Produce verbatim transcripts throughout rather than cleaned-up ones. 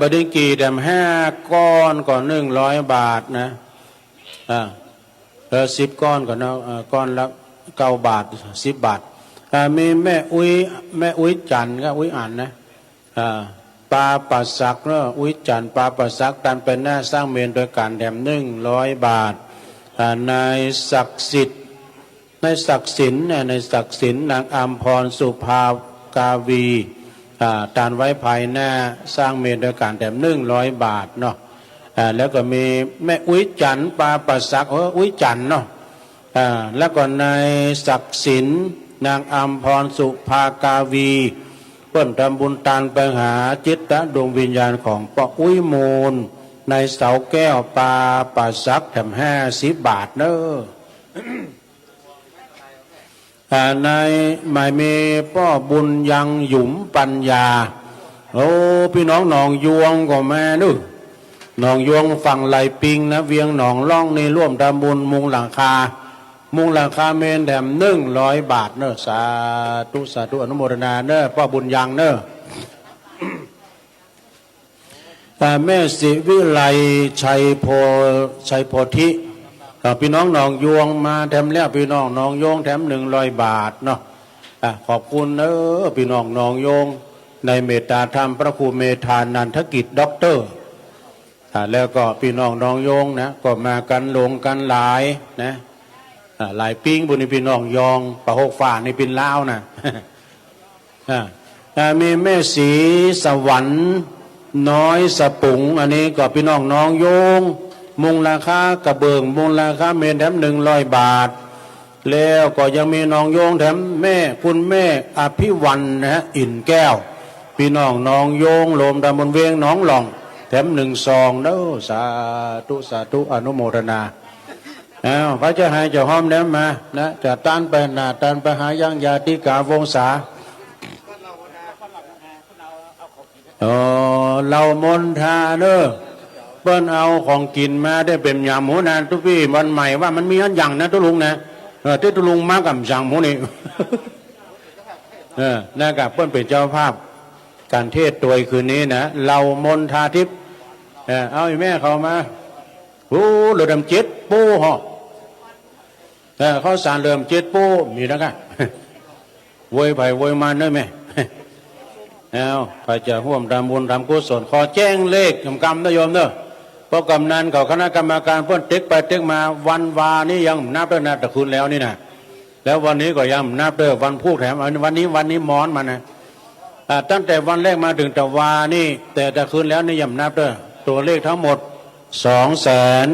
บ่าดินกี่แถมห้าก้อนก็หนึ่งร้อยบาทนะ อ่า เออ สิบก้อนก็เนาะ เออ ก้อนละเก้าบาท สิบบาท อ่า มีแม่อุ๊ย แม่อุ๊ยจันทร์ก็อุ๊ยอั๋นนะ อ่า ปาป่าสักเนาะ อุ๊ยจันทร์ ปาป่าสัก ตันไปหน้าสร้างเมรุโดยก๋านแถมหนึ่งร้อยบาท อ่า นายศักดิ์สิทธิ์ นายศักดิ์สินนะ นายศักดิ์สิน นางอำพร สุภากาวี อ่า ตันไว้ภายหน้าสร้างเมรุโดยก๋านแถมหนึ่งร้อยบาทเนาะ อ่า แล้วก็มีแม่อุ๊ยจันทร์ ปาป่าสัก เออ อุ๊ยจันทร์เนาะ อ่า แล้วก็นายศักดิ์สิน นางอำพร สุภากาวี เปิ้นทำบุญตันไปหาจิตดวงวิญญาณของป้ออุ๊ยมูล นายเสาแก้ว ปาป่าสัก แถมห้าสิบบาทเนาะ อ่า ในหมายมีป้อบุญยังหยุมปัญญา โอ้ ปี้น้องหนองยวงก็มาเนาะ หนองยวงฝั่งไหล่ปิงนะ เวียงหนองล่องนี่ร่วมทำบุญมุงหลังคา มุงหลังคาเมรุแถมหนึ่งร้อยบาทเนาะ สาธุ สาธุ อนุโมทนาเนาะ ป้อบุญยังเนาะ อ่า แม่ศิวิไล ชัยโพ ชัยโพธิ อ่า ปี้น้องหนองยวงมาแถมแล้ว ปี้น้องหนองยวงแถมหนึ่งร้อยบาทเนาะ อ่า ขอบคุณเนาะ ปี้น้องหนองยวง ในเมตตาธรรมพระครูเมธานันทกิจ ด็อกเตอร์ อ่า แล้วก็ปี้น้องหนองยวงนะ ก็มากั๋นหลวงกั๋นหลายนะ อ่า หลายปิ๊งบุญนี่ปี้น้องยอง ปะหกฝ่านี่ปิ๊นลาวนะ อ่า อ่า มีแม่ศรีสวรรค์น้อยสะปุง อันนี้ก็ปี้น้องหนองยวง มุงราคากระเบื้อง มุงราคาเมรุแถมหนึ่งร้อยบาท แล้วก็ยังมีหนองยวงแถมแม่ คุณแม่อภิวรรณนะฮะ อิ่นแก้ว ปี้น้องหนองยวง โฮมตำบลเวียงหนองหล่อง แถมหนึ่งซองเนาะ สาธุ สาธุ อนุโมทนา อ้าว ใผจะหายจะหอมแหนมมานะ จะตันไปหน้าตันไปหายังญาติกาวงศา อ๋อ เหล้ามนทาเนาะ เปิ้นเอาของกิ๋นมาได้เป๋นหยำหูนา ตุ๊ปี้วันใหม่ว่ามันมีอันหยังนะตุ๊ลุงนะ เออ ตี้ตุ๊ลุงมาก่ำหยำหูนี่ เออ นะครับ เปิ้นเป๋นเจ้าภาพก๋านเทศน์ตวยคืนนี้นะ เหล้ามนทาทิพย์ เออ เอาไอ้แม่เขามา โอ้ เหลือดำเจ็ดโป้เหาะ เออ ข้าวสารเหลือดำเจ็ดโป้ มีแล้วกะ โวยใผโวยมันเนาะแม่ เอา ใผจะฮ่วมทำบุญทำกุศล ขอแจ้งเลขกำกำนะโยมเนาะ เพราะกำนันเขาคณะกรรมการเปิ้นเต๊กไปเต๊กมา วันวานี่ยังนับเต๊อะนะ แต่คืนแล้วนี่นะ แล้ววันนี้ก็ยังนับเต๊อะ วันพูกแถม อันวันนี้ วันนี้ม้อนมันนะ อ่า ตั้งแต่วันแรกมาเถิงตะวานี่ แต่ตะคืนแล้วนี่ยังนับเต๊อะ ตั๋วเลขตึงหมด สองแสน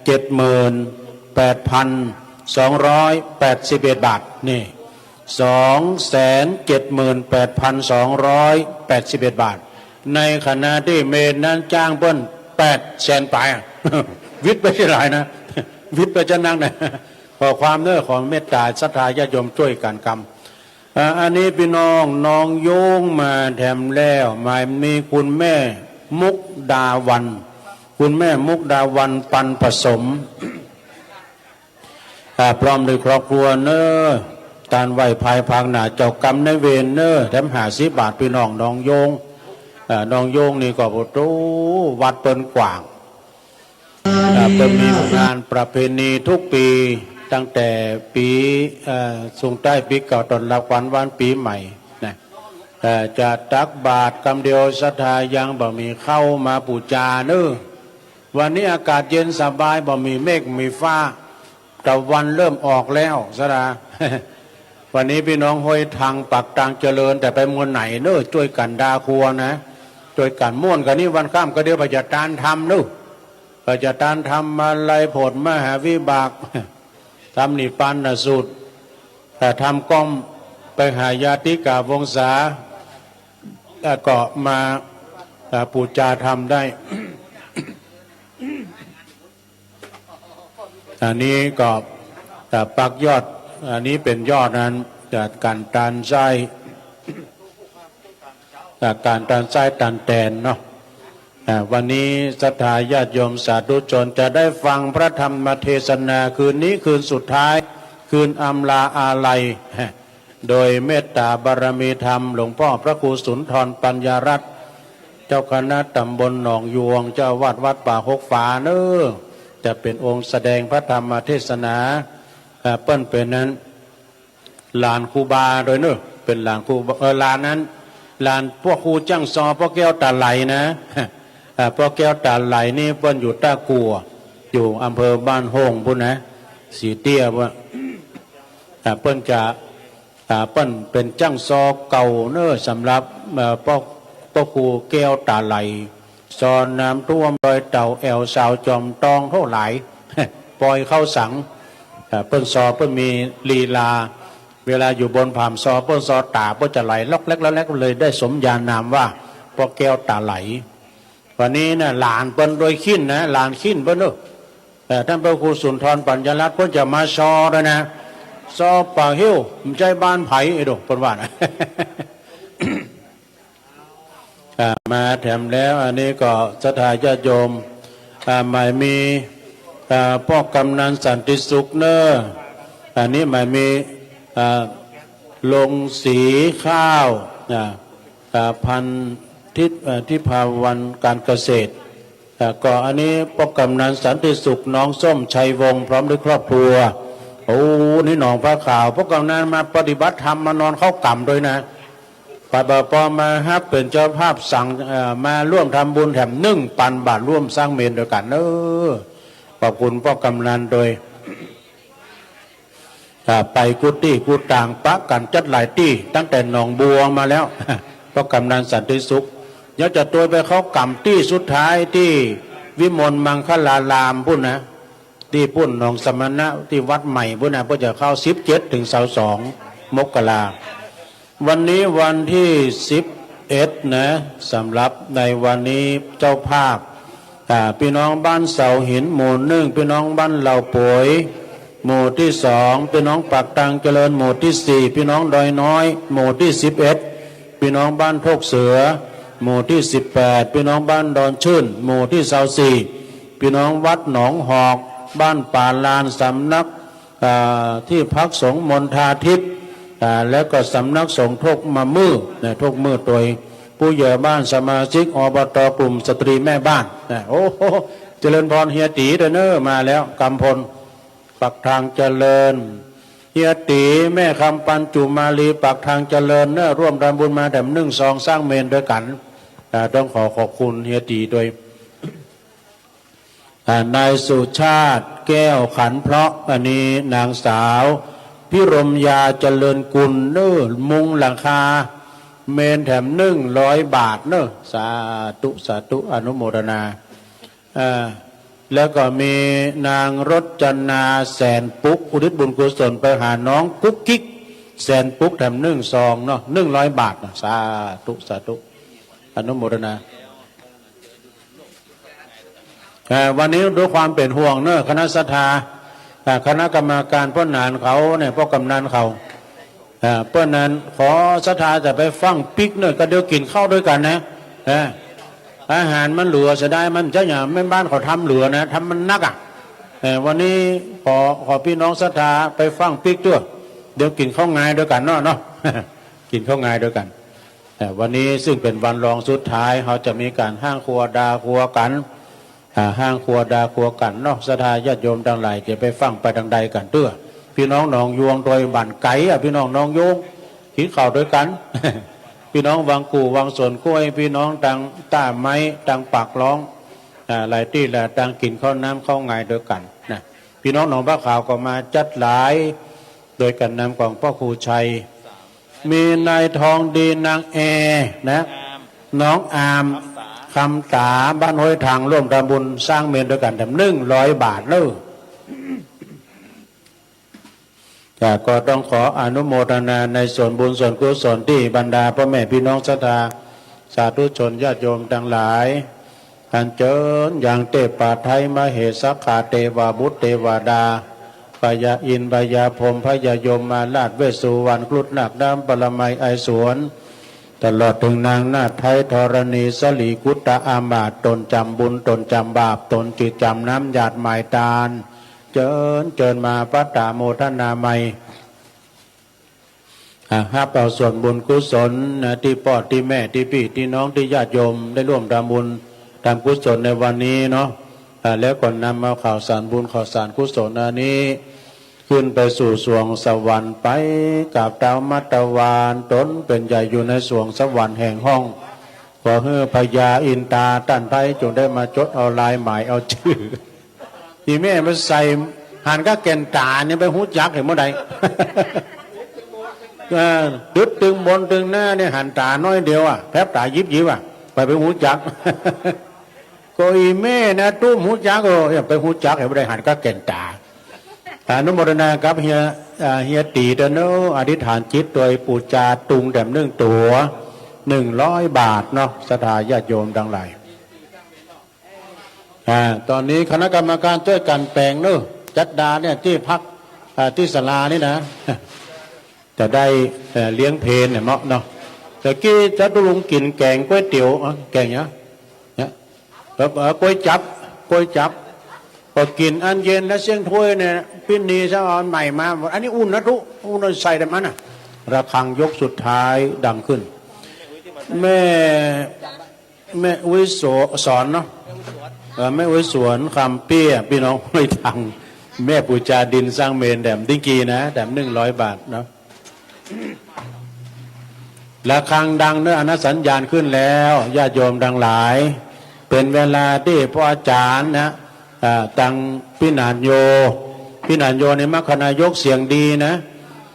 เจ็ดหมื่นแปดพันสองร้อยแปดสิบเอ็ดบาท นี่ สองแสนเจ็ดหมื่นแปดพันสองร้อยแปดสิบเอ็ดบาท ในขณะตี้เมรุนั้นจ้างเปิ้นแปดแสนป๋ายอะ วิดไปเต้าหลายนะ วิดไปจะนักนะ ขอความเน้อ ขอเมตตาศรัทธาญาติโยมจ้วยกั๋นกำ อ่า อันนี้ปี้น้องหนองยวงมาแถมแล้ว หมายมีคุณแม่มุกดาวัน คุณแม่มุกดาวัน ปันผสม อ่า พร้อมด้วยครอบครัวเน้อ ตันไหว้ภายภาคหน้าเจ้ากรรมนายเวรเน้อ แถมห้าสิบบาท ปี้น้องหนองยวง อ่า หนองยวงนี่ก็ โอ้โห วัดเปิ้นกว้าง อ่า เปิ้นมีงานประเพณีทุกปี๋ ตั้งแต่ปี๋ เอ่อ ส่งท้ายปี๋เก่า ต้อนรับขวัญวันปี๋ใหม่นะ เอ่อ จะตักบาตรกำเดียวศรัทธายังบ่มีข้าวมาปู๋จาเน้อ วันนี้อากาศเย็นสบาย บ่มีเมฆมีฟ้า ตะวันเริ่มออกแล้วศรัทธา วันนี้ปี้น้องห้วยทัง ปากตางเจริญ แต่ไปเมืองไหนเน้อ จ้วยกั๋นดาครัวนะ จ้วยกั๋นม่วนกั๋น นี่วันค่ำก็เดี๋ยวไปจะตานธรรมเน้อ ไปจะตานธรรมมาลัยผลมหาวิบาก ธรรมนิพพานสูตร แต่ธรรมก้อมไปหาญาติกาวงศา แล้วก็มา อ่า ปู๋จาธรรมได้ อันนี้ก็ อ่า ปักยอด อันนี้เป๋นยอดนั้น จากก๋านตานไส้ จากก๋านตานไส้ตานแตนเนาะ อ่า วันนี้ศรัทธาญาติโยมสาธุชนจะได้ฟังพระธรรมเทศนาคืนนี้คืนสุดท้าย คืนอำลาอาลัย โดยเมตตาบารมีธรรมหลวงป้อพระครูสุนทรปัญญารัตน์ เจ้าคณะตำบลหนองยวง เจ้าอาวาสวัดป่าหกฝาเน้อ จะเป๋นองค์แสดงพระธรรมเทศนา เอ่อ เปิ้นเป๋นนั้น หลานครูบาโดยเน้อ เป๋นหลานครูบา เอ่อ หลานนั้น หลานป้อครูจ้างซอป้อแก้วต๋าไหลนะ เอ่อ ป้อแก้วต๋าไหลนี่เปิ้นอยู่ต้ากัว อยู่อำเภอบ้านโฮ่งปู๊นนะ สีเตี้ยปู๊น เอ่อ เปิ้นจะ อ่า เปิ้นเป๋นจ้างซอเก่าเน้อ สำหรับ เอ่อ ป้อ ป้อครูแก้วต๋าไหล ซอน้ำต้วมดอยเต่า แอ่วสาวจอมตอง โธ่หลาย ปอยเข้าสัง อ่า เปิ้นซอเปิ้นมีลีลา เวลาอยู่บนผามซอเปิ้นซอต๋าเปิ้นจะไหลล็อกแล็กล็อกแล็ก เลยได้สมญานามว่าป้อแก้วต๋าไหล วันนี้นะหลานเปิ้นโดยขิ้นนะ หลานขิ้นเปิ้นเน้อ เอ่อ ต้านพระครูสุนทรปัญญารัตน์เปิ้นจะมาซอโดยนะ ซอป่าหิ้ว บ่ใจ้บ้านใผ เอ้ยโด เปิ้นว่านะ อ่า มาแถมแล้ว อันนี้ก็ศรัทธาญาติโยม อ่า หมายมี อ่า ป้อกำนันสันติสุขเน้อ อันนี้หมายมี อ่า ลงสีข้าว อ่า อ่า พันทิพย์ เอ่อ ทิพาวันการเกษตร อ่า ก็อันนี้ป้อกำนันสันติสุข น้องส้มชัยวงศ์ พร้อมด้วยครอบครัว โอ้ นี่หนองผ้าขาว ป้อกำนันมาปฏิบัติธรรม มานอนเข้ากำโดยนะ ปะปะปอมาฮับเป๋นเจ้าภาพสัง เอ่อ มาร่วมทำบุญแถมนึ่งปันบาตร ร่วมสร้างเมรุโดยกั๋นเน้อ ขอบคุณป้อกำนันโดย อ่า ไปกู้ตี้กู้ตาง ปะกั๋นจัดหลายตี้ ตั้งแต่หนองบัวมาแล้ว ป้อกำนันสันติสุข เดี๋ยวจะตวยไปเข้ากำตี้สุดท้ายตี้วิมลมังคลารามปู๊นนะ ตี้ปู๊นหนองสมณะ ตี้วัดใหม่ปู๊นนะ เปิ้นจะเข้าสิบเจ็ดถึงซาวสองมกรา วันนี้วันที่สิบเอ็ดนะ สำหรับในวันนี้เจ้าภาพ อ่า ปี้น้องบ้านเสาหิน หมู่หนึ่ง ปี้น้องบ้านเหล่าโป๋ย หมู่ตี้สอง ปี้น้องปากทางเจริญ หมู่ตี้สี่ ปี้น้องดอยน้อย หมู่ตี้สิบเอ็ด ปี้น้องบ้านโคกเสือ หมู่ตี้สิบแปด ปี้น้องบ้านดอนชื่น หมู่ตี้ซาวสี่ ปี้น้องวัดหนองหอก บ้านป่าลาน สำนัก อ่า ตี้พักสงฆ์มณฑาทิพย์ อ่า แล้วก็สำนักสงฆ์โคกมะมือนะ โคกมือตวย ผู้ใหญ่บ้าน สมาชิก อบต กลุ่มสตรีแม่บ้านนะ โอ้โห เจริญพรเฮียตี๋ด้วยเน้อ มาแล้ว กำพล ปากทางเจริญ เฮียตี๋ แม่คำปัน จุมาลี ปากทางเจริญเน้อ ร่วมทำบุญมาแถมนึ่งซองสร้างเมรุโดยกั๋น อ่า ต้องขอขอบคุณเฮียตี๋ด้วย อ่า นายสุชาติ แก้วขันเพราะ อันนี้นางสาวพิรมยาเจริญกุลเน้อ มุงหลังคาเมรุแถมนึ่งร้อยบาทเน้อ สาธุ สาธุ อนุโมทนา อ่า แล้วก็มีนางรจนา แสนปุ๊ก อุทิศบุญกุศลไปหาน้องกุ๊กกิ๊ก แสนปุ๊ก แถมนึ่งซองเนาะ นึ่งร้อยบาทเนาะ สาธุ สาธุ อนุโมทนา เอ่อ วันนี้ด้วยความเป๋นห่วงเน้อ คณะศรัทธา อ่า คณะกรรมการป้อหนานเขาเนี่ย ป้อกำนันเขา อ่า เปิ้นนั้นขอศรัทธาจะไปฟั่งปิ๊กเน้อ ก็เดี๋ยวกิ๋นข้าวด้วยกั๋นนะ เออ อาหารมันเหลือเสียดาย มันจะอย่างแม่บ้านเขาทำเหลือนะ ทำมันนักอะ เออ วันนี้ขอ ขอปี้น้องศรัทธาไปฟั่งปิ๊กด้วย เดี๋ยวกิ๋นข้าวงายด้วยกั๋นเนาะ เนาะ กิ๋นข้าวงายด้วยกั๋น เอ่อ วันนี้ซึ่งเป๋นวันรองสุดท้าย เฮาจะมีก๋านฮ้างครัวดาครัวกั๋น อ่า ฮ้างครัวดาครัวกั๋นเนาะ ศรัทธาญาติโยมตังหลายจะไปฟั่งไปตางใดกั๋นเตื้อ ปี้น้องหนองยวงโดยบ่านไก๋อะ ปี้น้องหนองยวง กิ๋นข้าวด้วยกั๋น ปี้น้องวังกู่วังสวนกล้วย ปี้น้องตางต้าไม้ ตางปากร้อง อ่า หลายตี้หลายตางกิ๋นข้าวน้ำข้าวงายด้วยกั๋นนะ ปี้น้องหนองผ้าขาวก็มาจัดหลาย โดยก๋านนำของป้อครูชัย มีนายทองดี นางแอนะ น้องอาม คำต๋า บ้านห้วยทาง ร่วมทำบุญสร้างเมรุโดยกั๋นแถมนึ่งร้อยบาทเน้อ จ้ะ ก็ต้องขออนุโมทนาในส่วนบุญส่วนกุศลตี้บรรดาป้อแม่ปี้น้องศรัทธา สาธุชนญาติโยมตังหลาย อันเจิญยังเตปาไทยมเหสกขาเตวาบุตรเตวาดา พญาอินทร์พญาพรหมพญายมมาราชเวสสุวรรณครุฑนาคน้ำปรมัยไอสวน ตลอดเถิงนางนาถไทยธรณีสลีกุตตะอามาตย์ ต๋นจ๋ำบุญต๋นจ๋ำบาป ต๋นจื้อจ๋ำน้ำหยาดหมายตาน เจิญ เจิญมาปะตะโมทนาใหม่ อ่า ฮับเอาส่วนบุญกุศลนะ ตี้ป้อตี้แม่ตี้ปี้ตี้น้องตี้ญาติโยมได้ร่วมทำบุญทำกุศลในวันนี้เนาะ อ่า แล้วก็นำเอาข่าวสารบุญข่าวสารกุศลอันนี้ ขึ้นไปสู่สวงสวรรค์ไป กราบเท้ามัตตวาน ต๋นเป๋นใหญ่อยู่ในสวงสวรรค์แห่งห้อง ขอหื้อพญาอินตาต้านไท้จงได้มาจดเอาลายหมายเอาจื้อ อี่แม่มันใส่หันก้าแก่นต๋าเนี่ยไปฮู้จักเหียเมื่อใด เออ ตึ๊ดตึงบนตึงหน้าเนี่ยหันต๋าน้อยเดียวอะ แผลบต๋ายิบยิบอะ ไปไปฮู้จัก ก็อี่แม่นะ ตุ้มฮู้จัก เออ ไปฮู้จักเหียเมื่อใดหันก้าแก่นต๋า อนุโมทนากับเฮีย อ่า เฮียตี๋เต๊อะเนาะ อธิษฐานจิตโดยปู๋จาตุงแถมนึ่งตั๋ว นึ่งร้อยบาทเนาะ ศรัทธาญาติโยมตังหลาย อ่า ต๋อนนี้คณะกรรมการจ้วยกั๋นแป๋งเนาะ จัดดาเนี่ยตี้พัก อ่า ตี้ศาลานี่นะ จะได้ เอ่อ เลี้ยงเพลเนี่ยเนาะ เนาะ ตะกี้จตุรงค์กิ๋นแก๋งก๋วยเตี๋ยว เอ้อ แก๋งหยัง เนี่ย เออ เออ ก๋วยจั๊บ ก๋วยจั๊บ พอกิ๋นอันเย็นแล้วเสี้ยงถ้วยเนี่ย ปิ้นหนีซะเอาอันใหม่มา อันนี้อุ่นนะตุ๊ อุ่นใส่แต่มันน่ะ ระฆังยกสุดท้ายดังขึ้น แม่ แม่อุ๊ยสว- สอนเนาะ เออ แม่อุ๊ยสวนคำเปี้ย ปี้น้องห้วยทัง แม่ปู๋จาดินสร้างเมรุแถมติ๊งกีนะ แถมนึ่งร้อยบาทเนาะ ระฆังดังเนาะ อนัตสัญญาณขึ้นแล้ว ญาติโยมตังหลาย เป๋นเวลาตี้ป้ออาจ๋ารย์นะ อ่า ตังปี้หนานโย ปี้หนานโยนี่มรรคนายกเสียงดีนะ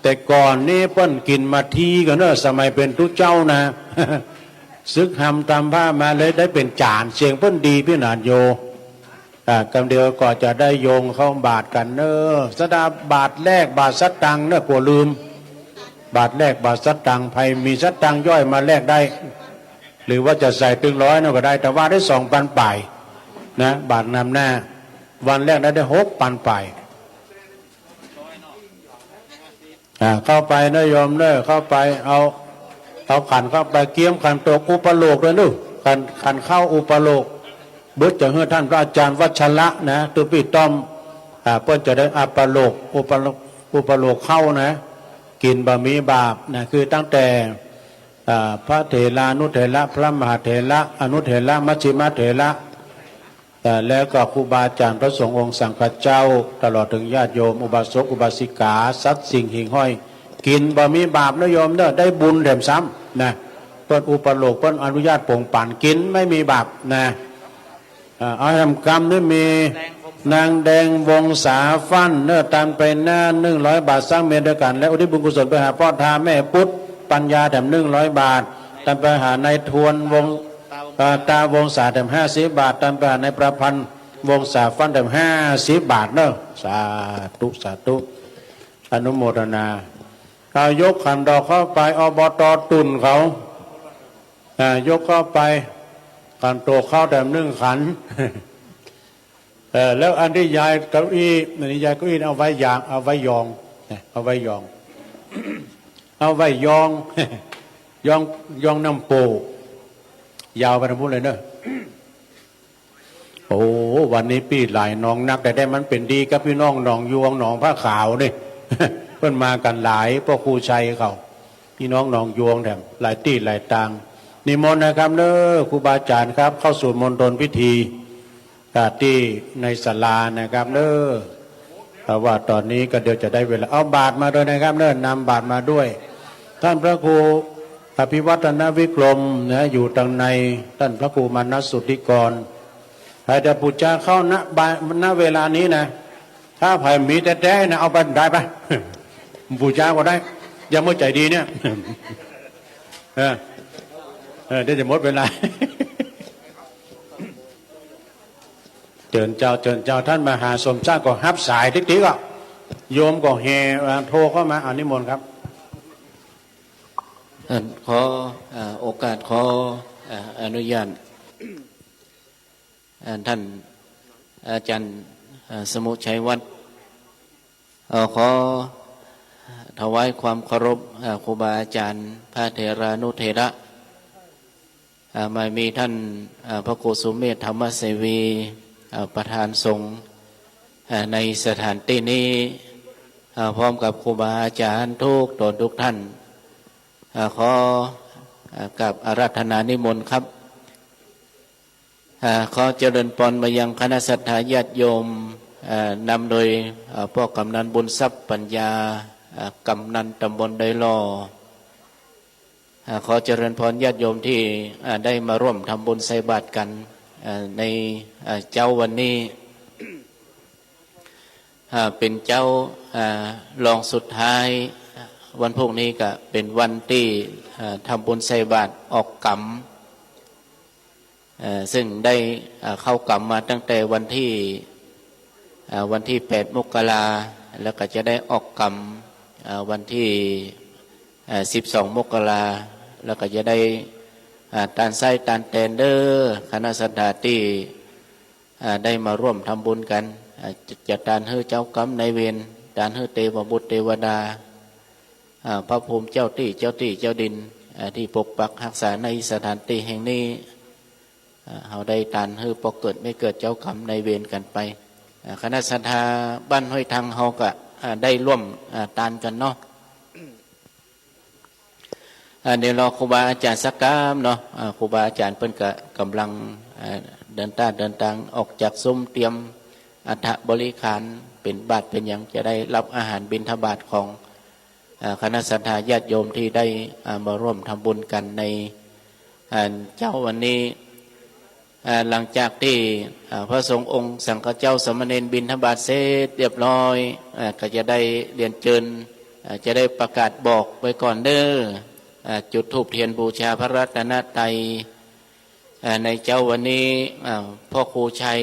แต่ก่อนนี่เปิ้นกิ๋นหมากตี้กั๋นเนาะ สมัยเป๋นตุ๊เจ้านะ สึกฮำตำผ้ามาเลยได้เป๋นจ๋ารย์ เสียงเปิ้นดีปี้หนานโย อ่า กำเดียวก็จะได้โยงเข้าบาตรกั๋นเนาะ ศรัทธา บาตรแลกบาตรสตางค์เนาะ กั๋วลืม บาตรแลกบาตรสตางค์ ใผมีสตางค์ย่อยมาแลกได้ หรือว่าจะใส่ตึงร้อยเนาะก็ได้ แต่ว่าได้สองปันป๋ายนะ บาตรนำหน้า วันแรกได้ ได้หกปันป๋าย อ่า เข้าไปนะโยมเนาะ เข้าไป เอา เอาขันเข้าไป เกียมขันตกอุปโลกด้วยเนาะ ขัน ขันข้าวอุปโลก เบิดจะหื้อต้านพระอาจ๋ารย์วัชระนะ ตุ๊ปี้ต้อม อ่า เปิ้นจะได้อัปโลก อุปโลก อุปโลกข้าวนะ กิ๋นบ่มีบาปนะ คือตั้งแต่ อ่า พระเถรานุเถระ พระมหาเถระ อนุเถระ มัชฌิมเถระ เอ่อ แล้วก็ครูบาอาจ๋ารย์พระสงฆ์องค์สังฆเจ้า ตลอดเถิงญาติโยม อุบาสกอุบาสิกา สัตว์สิ่งหิ่งห้อย กิ๋นบ่มีบาปนะโยมเนาะ ได้บุญแถมซ้ำนะ เปิ้นอุปโลก เปิ้นอนุญาตปงปั๋น กิ๋นไม่มีบาปนะ เอ่อ เอาแหมกำนี่มีนางแดงวงศาฟั่นเนาะ ตันไปหน้านึ่งร้อยบาท สร้างเมรุด้วยกั๋น และอุทิศบุญกุศลไปหาป้อตาแม่ปุ๊ดปัญญาแถมนึ่งร้อยบาท ตันไปหานายทวนวง เอ่อ ตาวงศาแถมห้าสิบบาท ตันไปหานายประพันธ์วงศาฟั่นแถมห้าสิบบาทเนาะ สาธุ สาธุ อนุโมทนา เอายกขันดอกเข้าไป อบต.ตุ่นเขา อ่า ยกเข้าไป ขันโตกข้าวแถมนึ่งขัน เออ แล้วอันตี้ย้ายเก้าอี้ อันนี้ย้ายเก้าอี้ เอาไว้ยาง เอาไว้ยอง นะ เอาไว้ยอง เอาไว้ยอง ยอง ยองน้ำโป้ ยาวไปตางปู๊นเลยเนาะ โอ้ วันนี้ปี้หลายหนองนัก แต่ได้มันเป๋นดีกับปี้น้องหนองยวง หนองผ้าขาวนี่ เปิ้นมากั๋นหลาย ป้อครูชัยเขา ปี้น้องหนองยวงแถมหลายตี้หลายตาง นิมนต์นะครับเนาะ ครูบาอาจ๋ารย์ครับ เข้าสู่มณฑลพิธี อ่า ตี้ในศาลานะครับเนาะ เพราะว่าต๋อนนี้ก็เดี๋ยวจะได้เวลา เอาบาตรมาด้วยนะครับเนาะ นำบาตรมาด้วย ต้านพระครูอภิวัฒนวิกรมนะ อยู่ตางใน ต้านพระครูมานัสสุทธิกร ใผจะปู๋จาเข้า ณ บ่าย ณ เวลานี้นะ ถ้าใผมีแต๊ๆ นะ เอาไปได้ไป ปู๋จาก็ได้ ยังบ่ใจ๋ดีเนี่ย เออ เออ เดี๋ยวจะหมดเวลา เจิญเจ้า เจิญเจ้า ต้านมหาสมศักดิ์ก็ฮับสายติ๊กๆ อ่ะ โยมก็แห่ เอ่อ โทรเข้ามา อา นิมนต์ครับ อ่า ขอ อ่า โอกาส ขอ อ่า อนุญาต อ่า ต้านอาจ๋ารย์ อ่า สมุชัยวัฒน์ เอ่อ ขอถวายความเคารพ เอ่อ ครูบาอาจ๋ารย์ พระเถรานุเถระ เอ่อ มามีต้าน เอ่อ พระครูสุเมธธรรมเสวี เอ่อ ประธานสงฆ์ เอ่อ ในสถานตี้นี้ เอ่อ พร้อมกับครูบาอาจ๋ารย์ทุกต๋นทุกต้าน อ่า ขอ อ่า กราบอาราธนานิมนต์ครับ อ่า ขอเจริญพรมายังคณะศรัทธาญาติโยม อ่า นำโดย อ่า ป้อกำนันบุญทรัพย์ปัญญา อ่า กำนันตำบลดอยหล่อ อ่า ขอเจริญพรญาติโยมตี้ อ่า ได้มาร่วมทำบุญใส่บาตรกั๋น อ่า ใน อ่า เจ๊าวันนี้ อ่า เป๋นเจ๊า อ่า รองสุดท้าย วันพรุ่งนี้ก็เป๋นวันตี้ อ่า ทำบุญใส่บาตรออกก๋ำ เอ่อ ซึ่งได้ เอ่อ เข้าก๋ำมาตั้งแต่วันตี้ เอ่อ วันตี้แปดมกรา แล้วก็จะได้ออกก๋ำ เอ่อ วันตี้ เอ่อ สิบสองมกรา แล้วก็จะได้ เอ่อ ตานไส้ตานแตนเด้อ คณะศรัทธาตี้ เอ่อ ได้มาร่วมทำบุญกั๋น เอ่อ จะ จะตานหื้อเจ้ากรรมนายเวร ตานหื้อเตวบุตรเตวดา อ่า พระภูมิเจ้าตี้ เจ้าตี้ เจ้าดิน อ่า ตี้ปกปักฮักษาในสถานตี้แห่งนี้ อ่า เฮาได้ตานหื้อป้อเกิดแม่เกิดเจ้ากรรมนายเวรกั๋นไป อ่า คณะศรัทธาบ้านห้วยทังเฮาก็ อ่า ได้ร่วม อ่า ตานกั๋นเนาะ อ่า เดี๋ยวรอครูบาอาจ๋ารย์สักกำเนาะ อ่า ครูบาอาจ๋ารย์เปิ้นก็ก่ำลัง อ่า เดินต้าเดินตางออกจากซุ้มเตรียมอัฐบริขารเป๋นบาตรเป๋นหยังจะได้ฮับอาหารบิณฑบาตของ อ่า คณะศรัทธาญาติโยมตี้ได้ อ่า มาร่วมทำบุญกั๋นใน อ่า เจ๊าวันนี้ อ่า หลังจากตี้ อ่า พระสงฆ์องค์สังฆเจ้าสามเณรบิณฑบาตเสร็จเรียบร้อย อ่า ก็จะได้เรียนเจิญ อ่า จะได้ประกาศบอกไว้ก่อนเด้อ อ่า จุดธูปเทียนบูชาพระรัตนตรัย อ่า ในเจ๊าวันนี้ อ่า พ่อครูชัย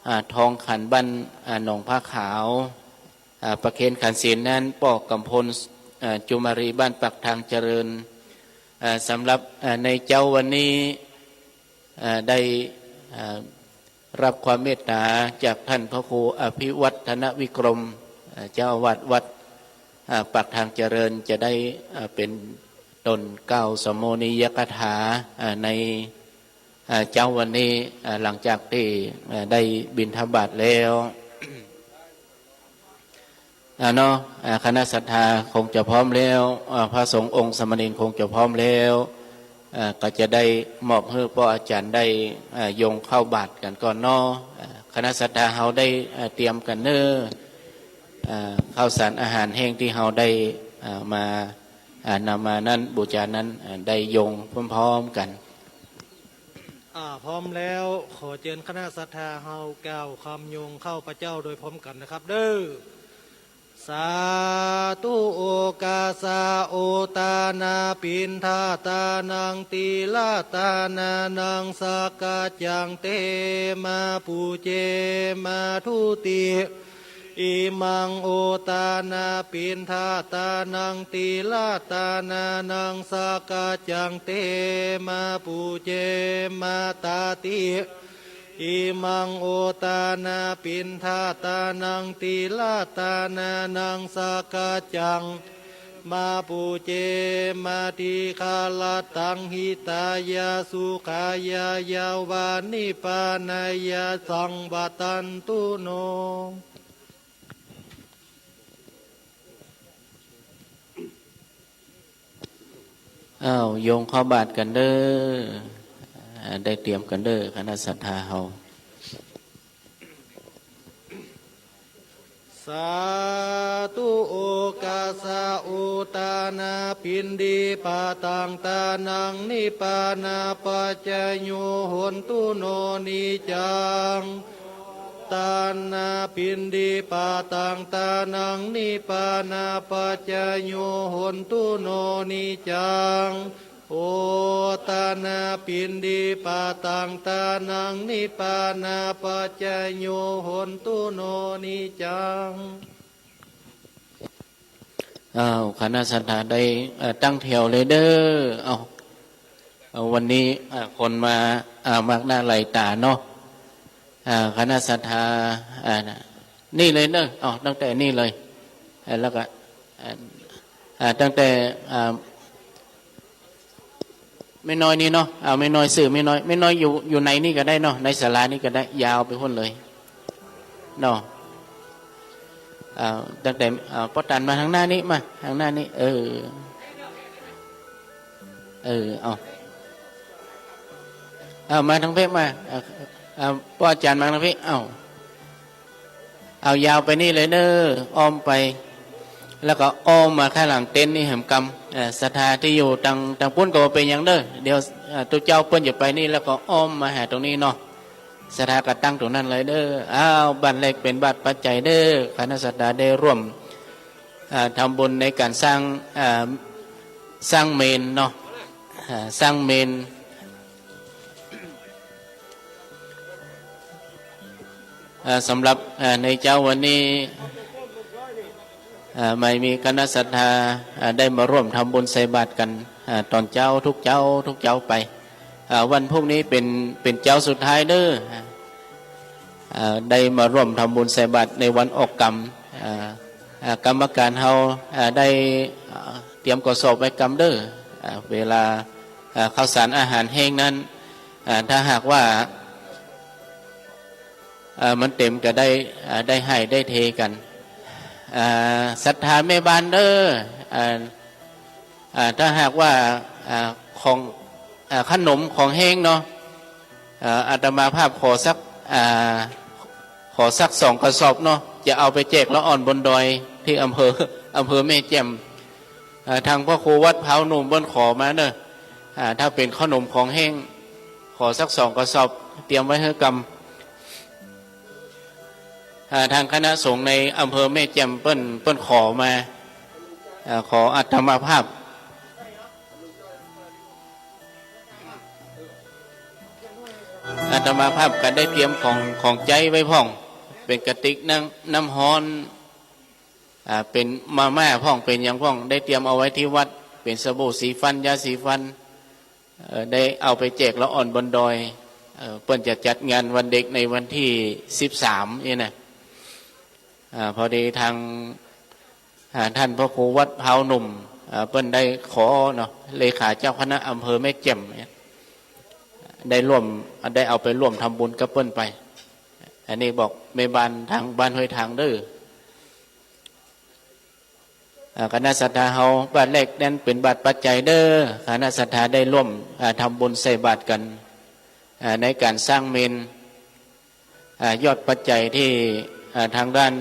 อ่า ทองขันบ้าน อ่า หนองผ้าขาว อ่า ประเคนขันศีลนั้น ป้อกำพล อ่า จุมารีบ้านปากทางเจริญ อ่า สำหรับ อ่า ในเจ๊าวันนี้ อ่า ได้ อ่า ฮับความเมตต๋าจากต้านพระครูอภิวัฒนวิกรม อ่า เจ้าอาวาสวัด อ่า ปากทางเจริญ จะได้ อ่า เป๋นต้นกล่าวสโมณียกถา อ่า ใน อ่า เจ๊าวันนี้ อ่า หลังจากตี้ อ่า ได้บิณฑบาตแล้ว อ่า เนาะ อ่า คณะศรัทธาคงจะพร้อมแล้ว อ่า พระสงฆ์องค์สามเณรคงจะพร้อมแล้ว อ่า ก็จะได้มอบหื้อป้ออาจ๋ารย์ได้ อ่า ยงข้าวบาตรกั๋นก่อนเนาะ อ่า คณะศรัทธาเฮาได้ อ่า เตรียมกั๋นเน้อ อ่า ข้าวสารอาหารแห้งตี้เฮาได้ อ่า มา อ่า นำมานั้น บูชานั้น อ่า ได้ยงพร้อมๆ กั๋น อ่า พร้อมแล้ว ขอเจิญคณะศรัทธาเฮากล่าวกำยงข้าวพระเจ้าโดยพร้อมกั๋นนะครับเด้อ สาธุ โอคาสะ โอตานา ปิณฑาตานัง ติลาตานานัง สักกัจจัง เต มา ปูเจ มา ทุติ อิมัง โอตานา ปิณฑาตานัง ติลาตานานัง สักกัจจัง เต มา ปูเจ มา ตาติ อิมัง โอตานา ปิณฑาตานัง ติลาตานานัง สักกัจจัง มา ปูเจ มา ติคารัตตัง หิตายะ สุขายะ ยะวา นิพพานายะ สัมปัตตันตุ โน อ้าว ยงข้าวบาตรกั๋นเน้อ อ่า ได้เตรียมกั๋นเน้อ คณะศรัทธาเฮา สาธุ โอคาสะ โอตานา ปิณฑิปาตัง ตานัง นิพพานาปัจจโย โหนตุ โน นิจจัง ตานา ปิณฑิปาตัง ตานัง นิพพานาปัจจโย โหนตุ โน นิจจัง โอตานา ปิณฑิปาตัง ตานัง นิพพานาปัจจโย โหนตุ โน นิจจัง อ้าว คณะศรัทธาได้ เอ่อ ตั้งแถวเลยเน้อ เอา เอา วันนี้ อ่า คนมา อ่า มากหน้าหลายต๋าเนาะ อ่า คณะศรัทธา อ่า นี่เลยเน้อ เอา ตั้งแต่นี่เลย อ่า แล้วก็ อ่า อ่า ตั้งแต่ อ่า แม่น้อยนี่เนาะ เอา แม่น้อย ซื่อแม่น้อย แม่น้อยอยู่ อยู่ในนี่ก็ได้เนาะ ในศาลานี่ก็ได้ ยาวไปปู๊นเลยเนาะ อ่า ตั้งแต่ อ่า ป้อตันมาตางหน้านี้ มาตางหน้านี้ เออ เออ เอา เอา มาตางเป๊ะมา เอา เอา ป้อจ๋ารย์มาตางเป๊ะ เอา เอายาวไปนี่เลยเน้อ อ้อมไป แล้วก็อ้อมมาข้างหลังเต็นท์นี่แหมกำ เอ่อ ศรัทธาตี้อยู่ตาง ตางปู๊นก็บ่เป๋นหยังเน้อ เดี๋ยว เอ่อ ตุ๊เจ้าเปิ้นจะไปนี่ แล้วก็อ้อมมาหาตรงนี้เนาะ ศรัทธาก็ตั้งตรงนั้นเลยเน้อ อ้าว บาตรแรกเป๋นบาตรปัจจัยเน้อ คณะศรัทธาได้ร่วม อ่า ทำบุญในก๋านสร้าง อ่า สร้างเมรุเนาะ อ่า สร้างเมรุ อ่า สำหรับ อ่า ในเจ๊าวันนี้ อ่า ไม่มีคณะศรัทธา อ่า ได้มาร่วมทำบุญใส่บาตรกั๋น อ่า ต๋อนเจ๊าทุกเจ๊า ทุกเจ๊าไป อ่า วันพรุ่งนี้เป๋น เป๋นเจ๊าสุดท้ายเน้อ อ่า ได้มาร่วมทำบุญใส่บาตรในวันออกกรรม อ่า อ่า กรรมก๋านเฮา อ่า ได้ อ่า เตรียมกระสอบไว้กำเน้อ อ่า เวลา อ่า ข้าวสารอาหารแห้งนั้น อ่า ถ้าหากว่า อ่า มันเต๋มก็ได้ อ่า ได้ไห้ได้เทกั๋น อ่า ศรัทธาแม่บ้านเน้อ อ่า อ่า ถ้าหากว่า อ่า ของ อ่า ขนมของแห้งเนาะ อ่า อาตมาภาพขอสัก อ่า ขอสักสองกระสอบเนาะ จะเอาไปแจกละอ่อนบนดอยตี้อำเภอ อำเภอแม่แจ่ม อ่า ตางพระครูวัดพร้าวหนุ่มเปิ้นขอมาเน้อ อ่า ถ้าเป๋นขนมของแห้ง ขอสักสองกระสอบ เตรียมไว้หื้อกำ อ่า ตางคณะสงฆ์ในอำเภอแม่แจ่มเปิ้น เปิ้นขอมา อ่า ขออาตมาภาพ อาตมาภาพก็ได้เตรียมของ ของใจ๊ไว้พ่อง เป๋นกระติกน้ำ น้ำฮ้อน อ่า เป๋นมาม่าพ่อง เป๋นหยังพ่อง ได้เตรียมเอาไว้ตี้วัด เป๋นสบู่สีฟัน ยาสีฟัน เอ่อ ได้เอาไปแจกละอ่อนบนดอย เอ่อ เปิ้นจะจัดงานวันเด็กในวันตี้สิบสามนี่นะ อ่า พอดีตาง อ่า ต้านพระครูวัดพร้าวหนุ่ม อ่า เปิ้นได้ขอเนาะ เลขาเจ้าคณะอำเภอแม่แจ่มเนี่ย ได้ร่วม ได้เอาไปร่วมทำบุญกับเปิ้นไป อันนี้บอกแม่บ้านตางบ้านห้วยทางเน้อ อ่า คณะศรัทธาเฮา บาตรแรกนั้นเป๋นบาตรปัจจัยเน้อ คณะศรัทธาได้ร่วม อ่า ทำบุญใส่บาตรกั๋น อ่า ในก๋านสร้างเมรุ อ่า ยอดปัจจัยตี้ อ่า ตางด้าน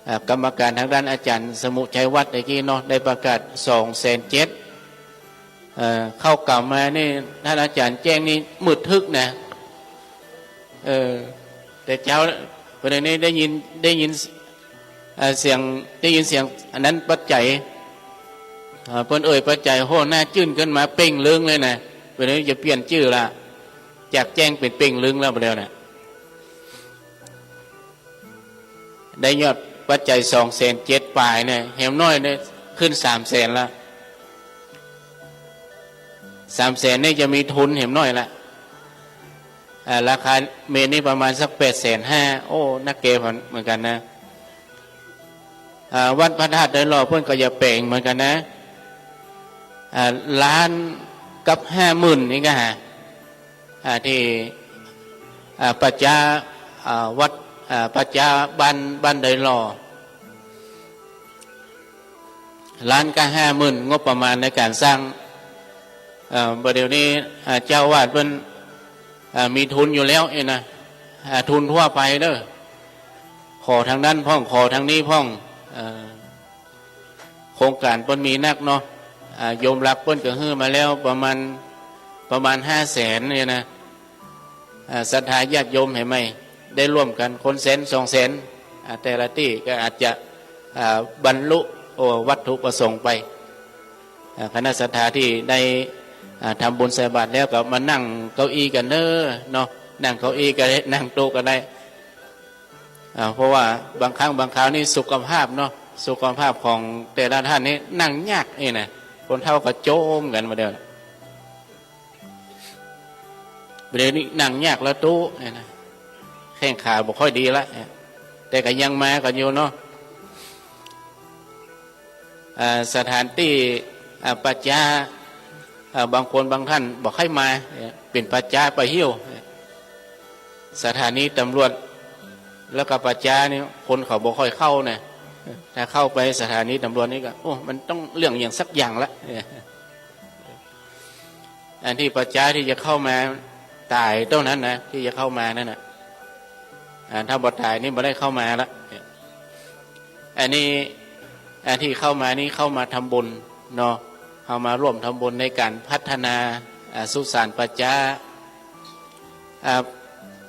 อ่า กรรมก๋านตางด้านอาจ๋ารย์สมุห์ ชัยวัฒน์ เมื่อกี้เนาะ ได้ประกาศสองแสนเจ็ด เอ่อ เข้ากล่าวมานี่ ต้านอาจ๋ารย์แจ้งนี่มืดตึ๊กนะ เออ แต่เจ๊า ประเดี๋ยวนี้ได้ยิน ได้ยิน เอ่อ เสียง ได้ยินเสียงอันนั้นปัจจัย เอ่อ เปิ้นเอ่ยปัจจัย โห หน้าจื้นขึ้นมาเป่งลึงเลยนะ ประเดี๋ยวนี้จะเปลี่ยนจื้อละ จากแจ้งเป๋นเป่งลึงแล้วประเดี๋ยวนี้ ได้ยอดปัจจัยสองแสนเจ็ดป๋ายเนี่ย แหมน้อยเนี่ยขึ้นสามแสนละ สามแสนนี่จะมีทุนแหมน้อยละ อ่า ราคาเมรุนี่ประมาณสักแปดแสนห้า โอ้ นักเกพันเหมือนกั๋นนะ อ่า วัดพระธาตุดอยหล่อเปิ้นก็จะแป๋งเหมือนกั๋นนะ อ่า ล้านกับห้าหมื่นนี่ก็หา อ่า ตี้ อ่า ป่าจ๊า อ่า วัด อ่า ป่าจ๊าบ้าน บ้านดอยหล่อ ล้านกับห้าหมื่น งบประมาณในก๋านสร้าง เอ่อ บ่าเดี่ยวนี้ อ่า เจ้าอาวาสเปิ้น อ่า มีทุนอยู่แล้วเองนะ อ่า ทุนทั่วไปเด้อ ขอตางนั้นพ่อง ขอตางนี้พ่อง เอ่อ โครงก๋านเปิ้นมีนักเนาะ อ่า โยมหลักเปิ้นก็หื้อมาแล้วประมาณ ประมาณห้าแสนเนี่ยนะ อ่า ศรัทธาญาติโยมแหมใหม่ ได้ร่วมกั๋นคนแสนสองแสน อ่า แต่ละตี้ก็อาจจะ อ่า บรรลุ โอ้ วัตถุประสงค์ไป อ่า คณะศรัทธาตี้ได้ อ่า ทำบุญใส่บาตรแล้วก็มานั่งเก้าอี้กั๋นเน้อเนาะ นั่งเก้าอี้ก็ได้ นั่งโต๊ะก็ได้ อ่า เพราะว่าบางครั้งบางคราวนี่สุขภาพเนาะ สุขภาพของแต่ละท่านนี่นั่งยากนี่นะ คนเฒ่าก็โจ๊มกั๋นบ่าเดี่ยว บ่าเดี่ยวนี้นั่งยากแล้วตุ๊เนี่ยนะ แข้งขาบ่ค่อยดีละ แต่ก็ยังมากั๋นอยู่เนาะ อ่า สถานตี้ อ่า ป่าจ๊า อ่า บางคนบางท่านบ่ใค่มา เป๋นป่าจ๊าป่าเฮี้ยว สถานีตำรวจ แล้วก็ป่าจ๊านี่คนเขาบ่ค่อยเข้านะ ถ้าเข้าไปสถานีตำรวจนี่ก็ โอ้ มันต้องเรื่องอย่างสักอย่างละ อันตี้ประจ๊าตี้จะเข้ามาต๋ายเต้านั้นนะ ตี้จะเข้ามานั้นน่ะ อ่า ถ้าบ่ต๋ายนี่บ่ได้เข้ามาละ อันนี้ อันตี้เข้ามานี่เข้ามาทำบุญเนาะ เข้ามาร่วมทำบุญในก๋านพัฒนา อ่า สุสานประจ๊า อ่า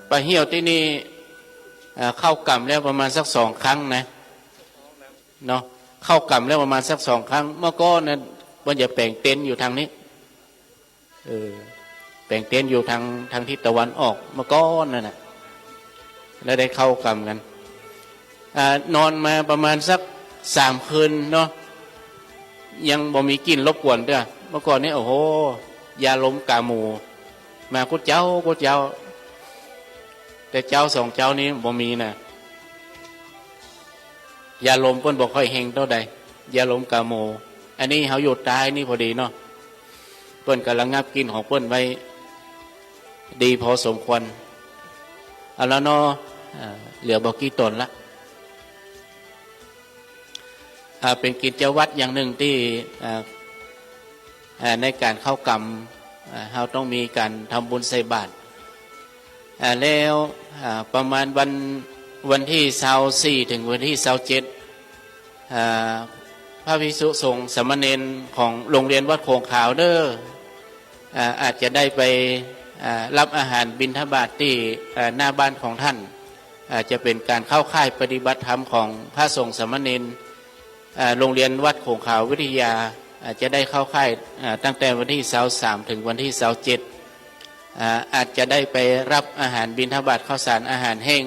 ป้าเหี่ยวตี้นี่ อ่า เข้ากรรมแล้วประมาณสักสองครั้งนะ เนาะ เข้ากรรมแล้วประมาณสักสองครั้ง เมื่อก่อนนะ เปิ้นจะแป๋งเต็นท์อยู่ตางนี้ เออ แป๋งเต็นท์อยู่ตาง ตางทิศตะวันออก เมื่อก่อนนั่นน่ะ แล้วได้เข้ากรรมกั๋น อ่า นอนมาประมาณสักสามคืนเนาะ ยังบ่มีกลิ่นรบกวนเตื้อ เมื่อก่อนนี่ โอ้โห ยาลมก๋าหมู มากู้เจ๊า กู้เจ๊า แต่เจ๊าสองเจ๊านี้บ่มีน่ะ ยาลมเปิ้นบ่ค่อยเฮงเต้าใด ยาลมก๋าหมู อันนี้เฮาอยู่ใต้นี่พอดีเนาะ เปิ้นก็ระงับกลิ่นของเปิ้นไว้ ดีพอสมควร เอาละเนาะ อ่า เหลือบ่กี่ต๋นละ อ่า เป๋นกิจวัตรอย่างนึ่งตี้ อ่า อ่า ในก๋านเข้ากรรม อ่า เฮาต้องมีก๋านทำบุญใส่บาตร อ่า แล้ว อ่า ประมาณวัน วันตี้ซาวสี่เถิงวันตี้ซาวเจ็ด อ่า พระภิกษุสงฆ์สามเณรของโรงเรียนวัดโขงขาวเด้อ อ่า อาจจะได้ไป อ่า รับอาหารบิณฑบาตตี้ อ่า หน้าบ้านของท่าน อ่า จะเป๋นก๋านเข้าค่ายปฏิบัติธรรมของพระสงฆ์สามเณร อ่า โรงเรียนวัดโขงขาววิทยา อ่า จะได้เข้าค่าย อ่า ตั้งแต่วันตี้ซาวสามเถิงวันตี้ซาวเจ็ด อ่า อาจจะได้ไปรับอาหารบิณฑบาตข้าวสารอาหารแห้ง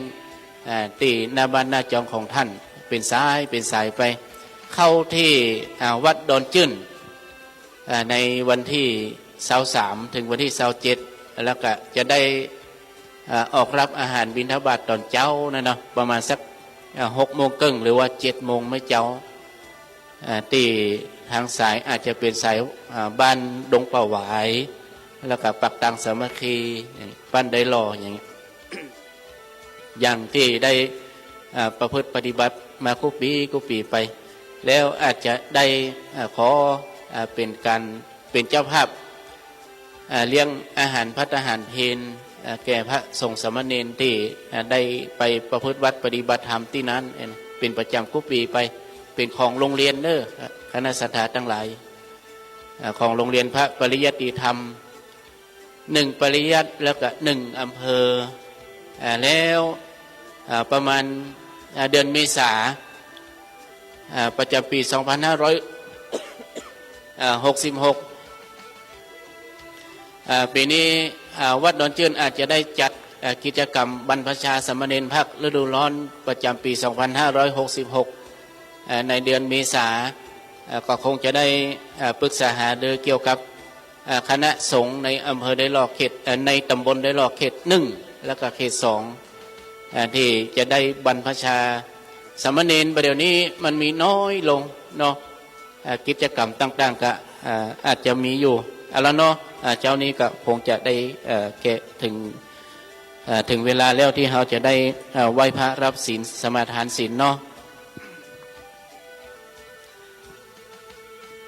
อ่า ตี้หน้าบ้านหน้าจองของท่าน เป๋นสาย เป๋นสายไป เข้าตี้ อ่า วัดดอนจื้น อ่า ในวันตี้ซาวสามเถิงวันตี้ซาวเจ็ด แล้วก็จะได้ อ่า ออกรับอาหารบิณฑบาตต๋อนเจ๊านั่นเนาะ ประมาณสัก อ่า หกโมงเกิ่ง หรือว่าเจ็ดโมงเมื่อเจ๊า อ่า ตี้ตางสายอาจจะเป๋นสาย อ่า บ้านดงป่าหวาย แล้วก็ปากตางสามัคคี บ้านดอยหล่ออย่างเงี้ย อย่างตี้ได้ อ่า ประพฤติปฏิบัติมากู้ปี๋กู้ปี๋ไป แล้วอาจจะได้ อ่า ขอ อ่า เป๋นก๋าน เป๋นเจ้าภาพ อ่า เลี้ยงอาหารภัตตาหารเพล อ่า แก่พระสงฆ์สามเณรตี้ อ่า ได้ไปประพฤติวัตรปฏิบัติธรรมตี้นั้น เอ่อ เป๋นประจ๋ำกู้ปี๋ไป เป๋นของโรงเรียนเด้อ คณะศรัทธาตังหลาย อ่า ของโรงเรียนพระปริยัติธรรม หนึ่งปริยัติ แล้วก็หนึ่งอำเภอ อ่า แล้ว อ่า ประมาณ อ่า เดือนเมษา อ่า ประจ๋ำปี๋สองพันห้าร้อย อ่า หกสิบหก อ่า ปี๋นี้ อ่า วัดดอนจื้นอาจจะได้จัด อ่า กิจกรรมบรรพชาสามเณรภาคฤดูร้อนประจ๋ำปี๋สองพันห้าร้อยหกสิบหก อ่า ในเดือนเมษา อ่า ก็คงจะได้ อ่า ปรึกษาหารือเกี่ยวกับ อ่า คณะสงฆ์ในอำเภอดอยหล่อเขต อ่า ในต๋ำบลดอยหล่อเขตหนึ่ง แล้วก็เขตสอง อ่า ตี้จะได้บรรพชาสามเณร บ่าเดี่ยวนี้มันมีน้อยลงเนาะ อ่า กิจกรรมต่างๆ ก็ อ่า อาจจะมีอยู่ เอาละเนาะ อ่า เจ๊านี้ก็คงจะได้ เอ่อ แก่เถิง เอ่อ เถิงเวลาแล้วตี้เฮาจะได้ เอ่อ ไหว้พระรับศีลสมาทานศีลเนาะ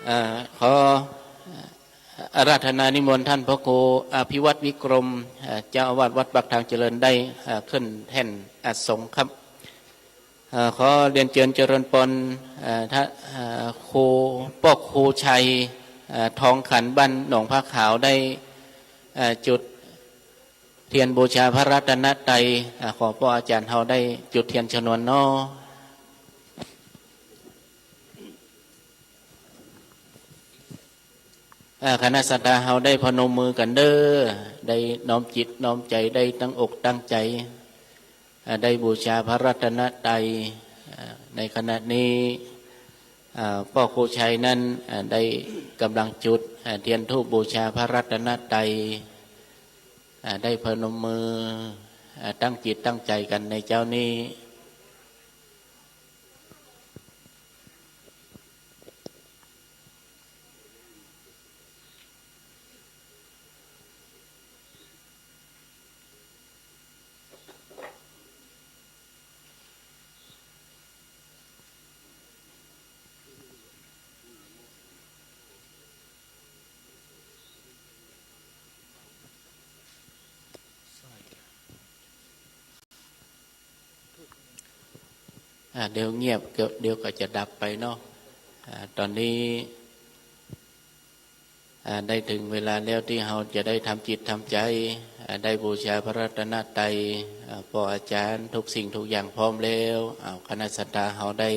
เอ่อ ขอ อาราธนานิมนต์ต้านพระครูอภิวัฒน์วิกรม เอ่อ เจ้าอาวาสวัดปากทางเจริญได้ เอ่อ ขึ้นแท่นอาสงครับ เอ่อ ขอเรียนเจิญเจริญปอน เอ่อ ท่าน เอ่อ ครู ป้อครูชัย เอ่อ ทองขันบ้านหนองผ้าขาวได้ เอ่อ จุดเตียนบูชาพระรัตนตรัย เอ่อ ขอป้ออาจ๋ารย์เฮาได้จุดเตียนชนวนเนาะ อ่า คณะศรัทธาเฮาได้พนมมือกั๋นเด้อ ได้น้อมจิตน้อมใจ๋ ได้ตั้งอกตั้งใจ๋ อ่า ได้บูชาพระรัตนตรัย อ่า ในขณะนี้ อ่า ป้อครูชัยนั้น อ่า ได้ก่ำลังจุด อ่า เตียนธูปบูชาพระรัตนตรัย อ่า ได้พนมมือ อ่า ตั้งจิตตั้งใจ๋กั๋นในเจ๊านี้ อ่า เดี๋ยวเงียบ เดี๋ยว เดี๋ยวก็จะดับไปเนาะ อ่า ตอนนี้ อ่า ได้ถึงเวลาแล้วตี้เฮาจะได้ทำจิตทำใจ๋ อ่า ได้บูชาพระรัตนตรัย อ่า ป้ออาจ๋ารย์ ทุกสิ่งทุกอย่างพร้อมแล้ว เอา คณะศรัทธาเฮาได้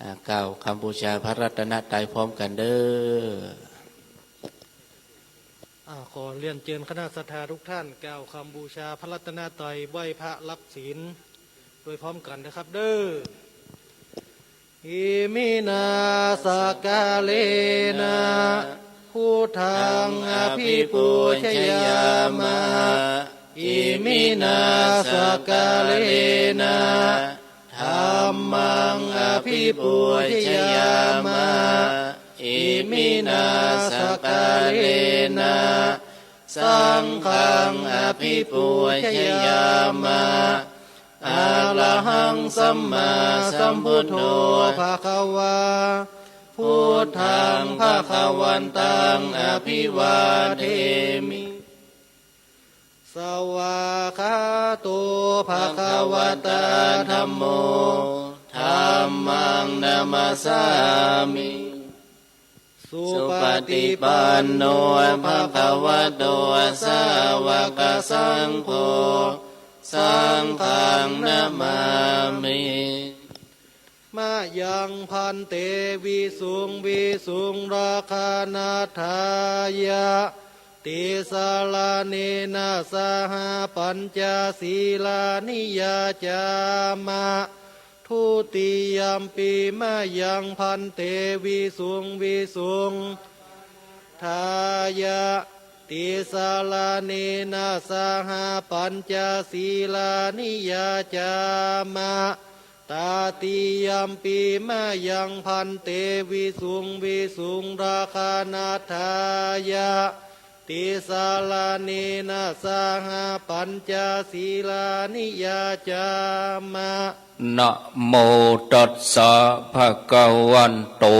อ่า กล่าวกำบูชาพระรัตนตรัยพร้อมกั๋นเด้อ อ่า ขอเรียนเจิญคณะศรัทธาทุกท่านกล่าวกำบูชาพระรัตนตรัย ไหว้พระรับศีลโดยพร้อมกั๋นนะครับเด้อ Iminā sakkārena buddhaṃ abhipūjayāma. Iminā sakkārena dhammaṃ abhipūjayāma. Iminā sakkārena saṅghaṃ abhipūjayāma. Arahaṃ sammāsambuddho bhagavā, buddhaṃ bhagavantaṃ abhivādemi. Svākkhāto bhagavatā dhammo, dhammaṃ namassāmi. Supaṭipanno bhagavato sāvakasaṅgho, saṅghaṃ namāmi. Mayaṃ bhante visuṃ visuṃ rakkhaṇatthāya tisaraṇena saha pañca sīlāni yācāma. Dutiyampi mayaṃ bhante visuṃ visuṃ rakkhaṇatthāya tisaraṇena saha pañca sīlāni yācāma. Tatiyampi mayaṃ bhante visuṃ visuṃ rakkhaṇatthāya tisaraṇena saha pañca sīlāni yācāma. Namo tassa bhagavato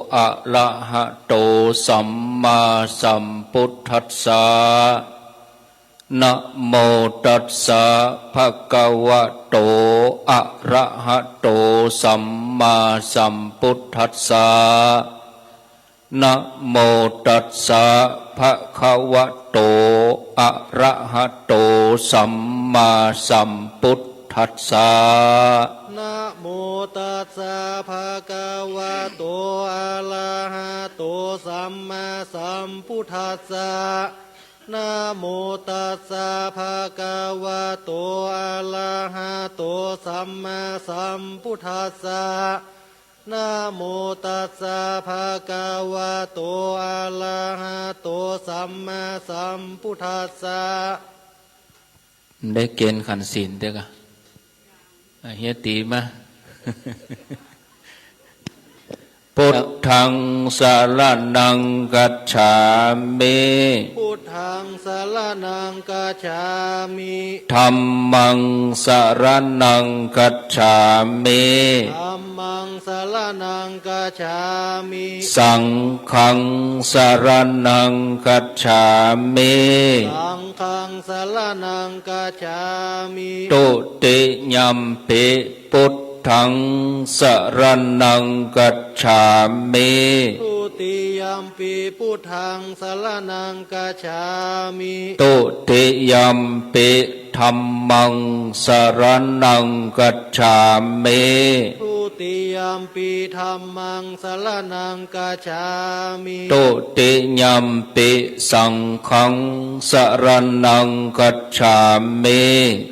arahato sammāsambuddhassa. Namo tassa bhagavato arahato sammāsambuddhassa. Namo tassa bhagavato arahato sammāsambuddhassa. Namo tassa bhagavato arahato sammāsambuddhassa. Namo tassa bhagavato arahato sammāsambuddhassa. Namo tassa bhagavato arahato sammāsambuddhassa. ได้เกณฑ์ขันศีลเต๊อะกะ อ่ะ เฮียตี๋มา Buddhaṃ saraṇaṃ gacchāmi. Buddhaṃ saraṇaṃ gacchāmi. Dhammaṃ saraṇaṃ gacchāmi. Dhammaṃ saraṇaṃ gacchāmi. Saṅghaṃ saraṇaṃ gacchāmi. Saṅghaṃ saraṇaṃ gacchāmi. Dutiyampi buddhaṃ saraṇaṃ gacchāmi. Dutiyampi buddhaṃ saraṇaṃ gacchāmi. Dutiyampi dhammaṃ saraṇaṃ gacchāmi. Dutiyampi dhammaṃ saraṇaṃ gacchāmi. Dutiyampi saṅghaṃ saraṇaṃ gacchāmi.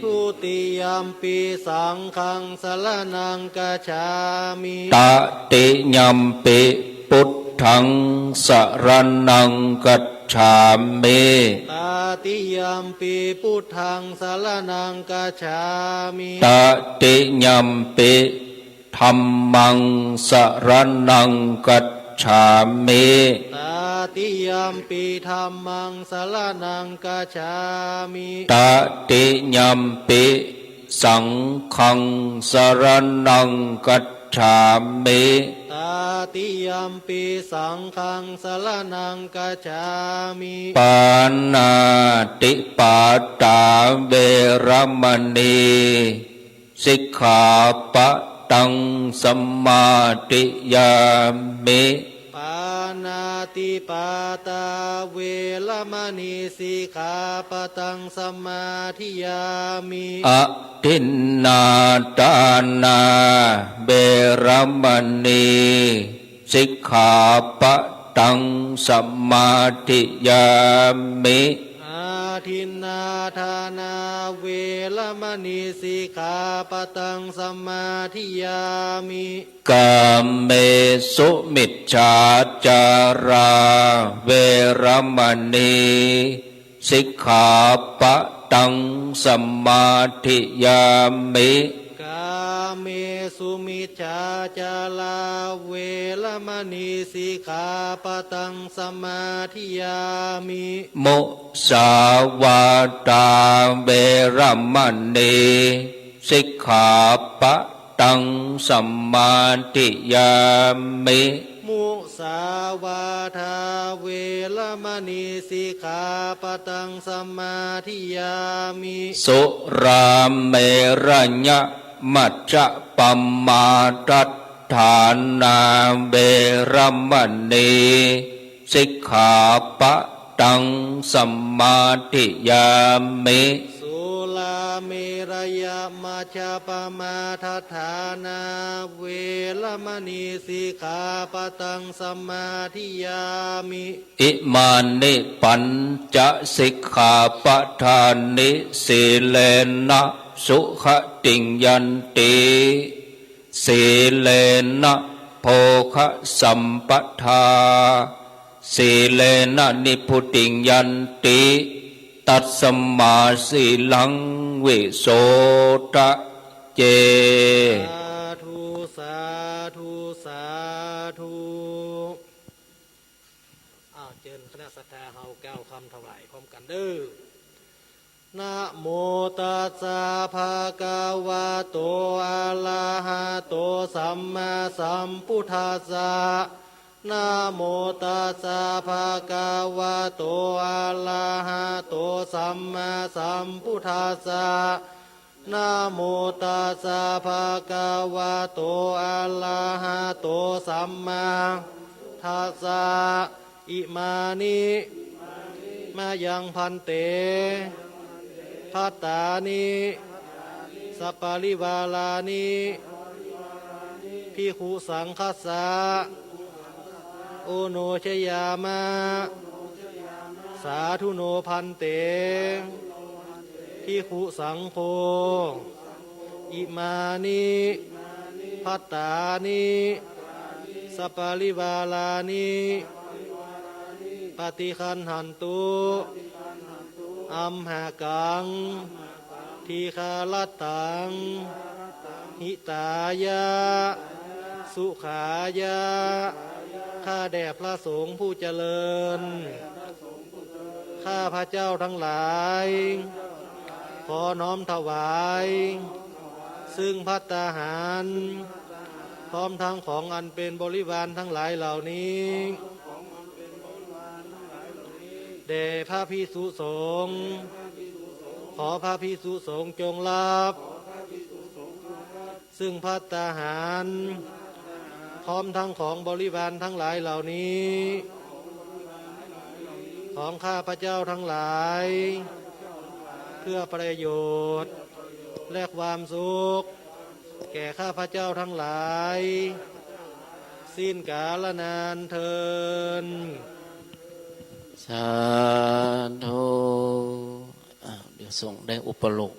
Dutiyampi saṅghaṃ saraṇaṃ gacchāmi. Tatiyampi buddhaṃ saraṇaṃ gacchāmi. Tatiyampi buddhaṃ saraṇaṃ gacchāmi. Tatiyampi dhammaṃ saraṇaṃ gacchāmi. Tatiyampi dhammaṃ saraṇaṃ gacchāmi. Tatiyampi saṅghaṃ saraṇaṃ gacchāmi. Tatiyampi saṅghaṃ saraṇaṃ gacchāmi. Pāṇātipātā veramaṇī สิกขาปะตังสมาธิยามิ ปาณาติปาตาเวระมะณีสิกขาปะตังสมาธิยามิ อทินนาทานาเวระมะณี สิกขาปะตังสมาธิยามิ อาทินนาทานาเวระมะณีสิกขาปะตังสมาธิยามิ กาเมสุมิจฉาจาราเวระมะณี สิกขาปะตังสมาธิยามิ กาเมสุมิจฉาจาราเวระมะณีสิกขาปะตังสมาธิยามิ มุสาวาทาเวระมะณี สิกขาปะตังสมาธิยามิ มุสาวาทาเวระมะณีสิกขาปะตังสมาธิยามิ สุราเมรยมัจจปมาทัฏฐานาเวระมะณี สิกขาปะตังสมาธิยามิ สุราเมรยมัจจปมาทัฏฐานาเวระมะณีสิกขาปะตังสมาธิยามิ อิมานิปัญจสิกขาปะทานิ สีเลนะสุขติงยันติ สีเลนะโภคสัมปทา สีเลนะนิพพุติงยันติ ตัสมาสีลังวิโสทะเย สาธุ สาธุ สาธุ อ้าว เจิญคณะศรัทธาเฮากล่าวกำถวายพร้อมกั๋นเด้อ นะโมตัสสะ ภะคะวะโต อะระหะโต สัมมาสัมพุทธัสสะ นะโมตัสสะ ภะคะวะโต อะระหะโต สัมมาสัมพุทธัสสะ นะโมตัสสะ ภะคะวะโต อะระหะโต สัมมาทัสสะ อิมานิ มะยัง ภันเต ภัตตานิ สะปะริวารานิ ภิกขุสังฆัสสะ โอโนชยามะ สาธุโน ภันเต ภิกขุสังโฆ อิมานิ ภัตตานิ สะปะริวารานิ ปะฏิคันหันตุ อัมหะกัง ทีฆะรัตตัง หิตายะ สุขายะ ข้าแด่พระสงฆ์ผู้เจริญ ข้าพเจ้าทั้งหลาย ขอน้อมถวาย ซึ่งภัตตาหาร พร้อมทั้งของอันเป็นบริวารทั้งหลายเหล่านี้ แด่พระภิกษุสงฆ์ ขอพระภิกษุสงฆ์จงรับ ซึ่งภัตตาหาร พร้อมทั้งของบริวารทั้งหลายเหล่านี้ ของข้าพเจ้าทั้งหลาย เพื่อประโยชน์ และความสุข แก่ข้าพเจ้าทั้งหลาย สิ้นกาลนานเทอญ สาธุ อ้าว เดี๋ยวสงฆ์ได้อุปโลก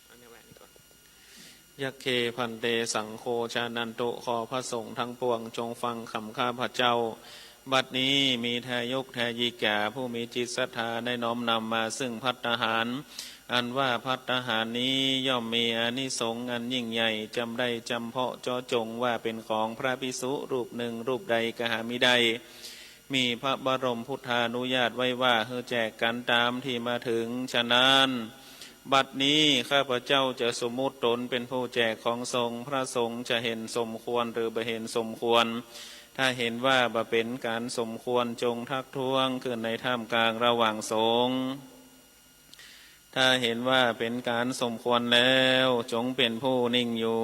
อันนี้ไว้นี่ก่อน ยัคเค ภันเต สังโฆ จานันตุ ขอพระสงฆ์ทั้งปวงจงฟังคำข้าพเจ้า บัดนี้มีทายกทายิกาผู้มีจิตศรัทธาได้น้อมนำมาซึ่งภัตตาหาร อันว่าภัตตาหารนี้ย่อมมีอานิสงส์อันยิ่งใหญ่ จำได้จำเพาะเจาะจงว่าเป็นของพระภิกษุรูปหนึ่งรูปใดก็หามิได้ มีพระบรมพุทธานุญาตไว้ว่าหื้อแจกกั๋นต๋ามตี้มาเถิง ฉะนั้น บัดนี้ข้าพเจ้าจะสมมุติตนเป๋นผู้แจกของสงฆ์ พระสงฆ์จะเห็นสมควรหรือบ่เห็นสมควร ถ้าเห็นว่าบ่เป๋นก๋านสมควร จงทักท้วงขึ้นในท่ามกลางระหว่างสงฆ์ ถ้าเห็นว่าเป๋นก๋านสมควรแล้ว จงเป๋นผู้นิ่งอยู่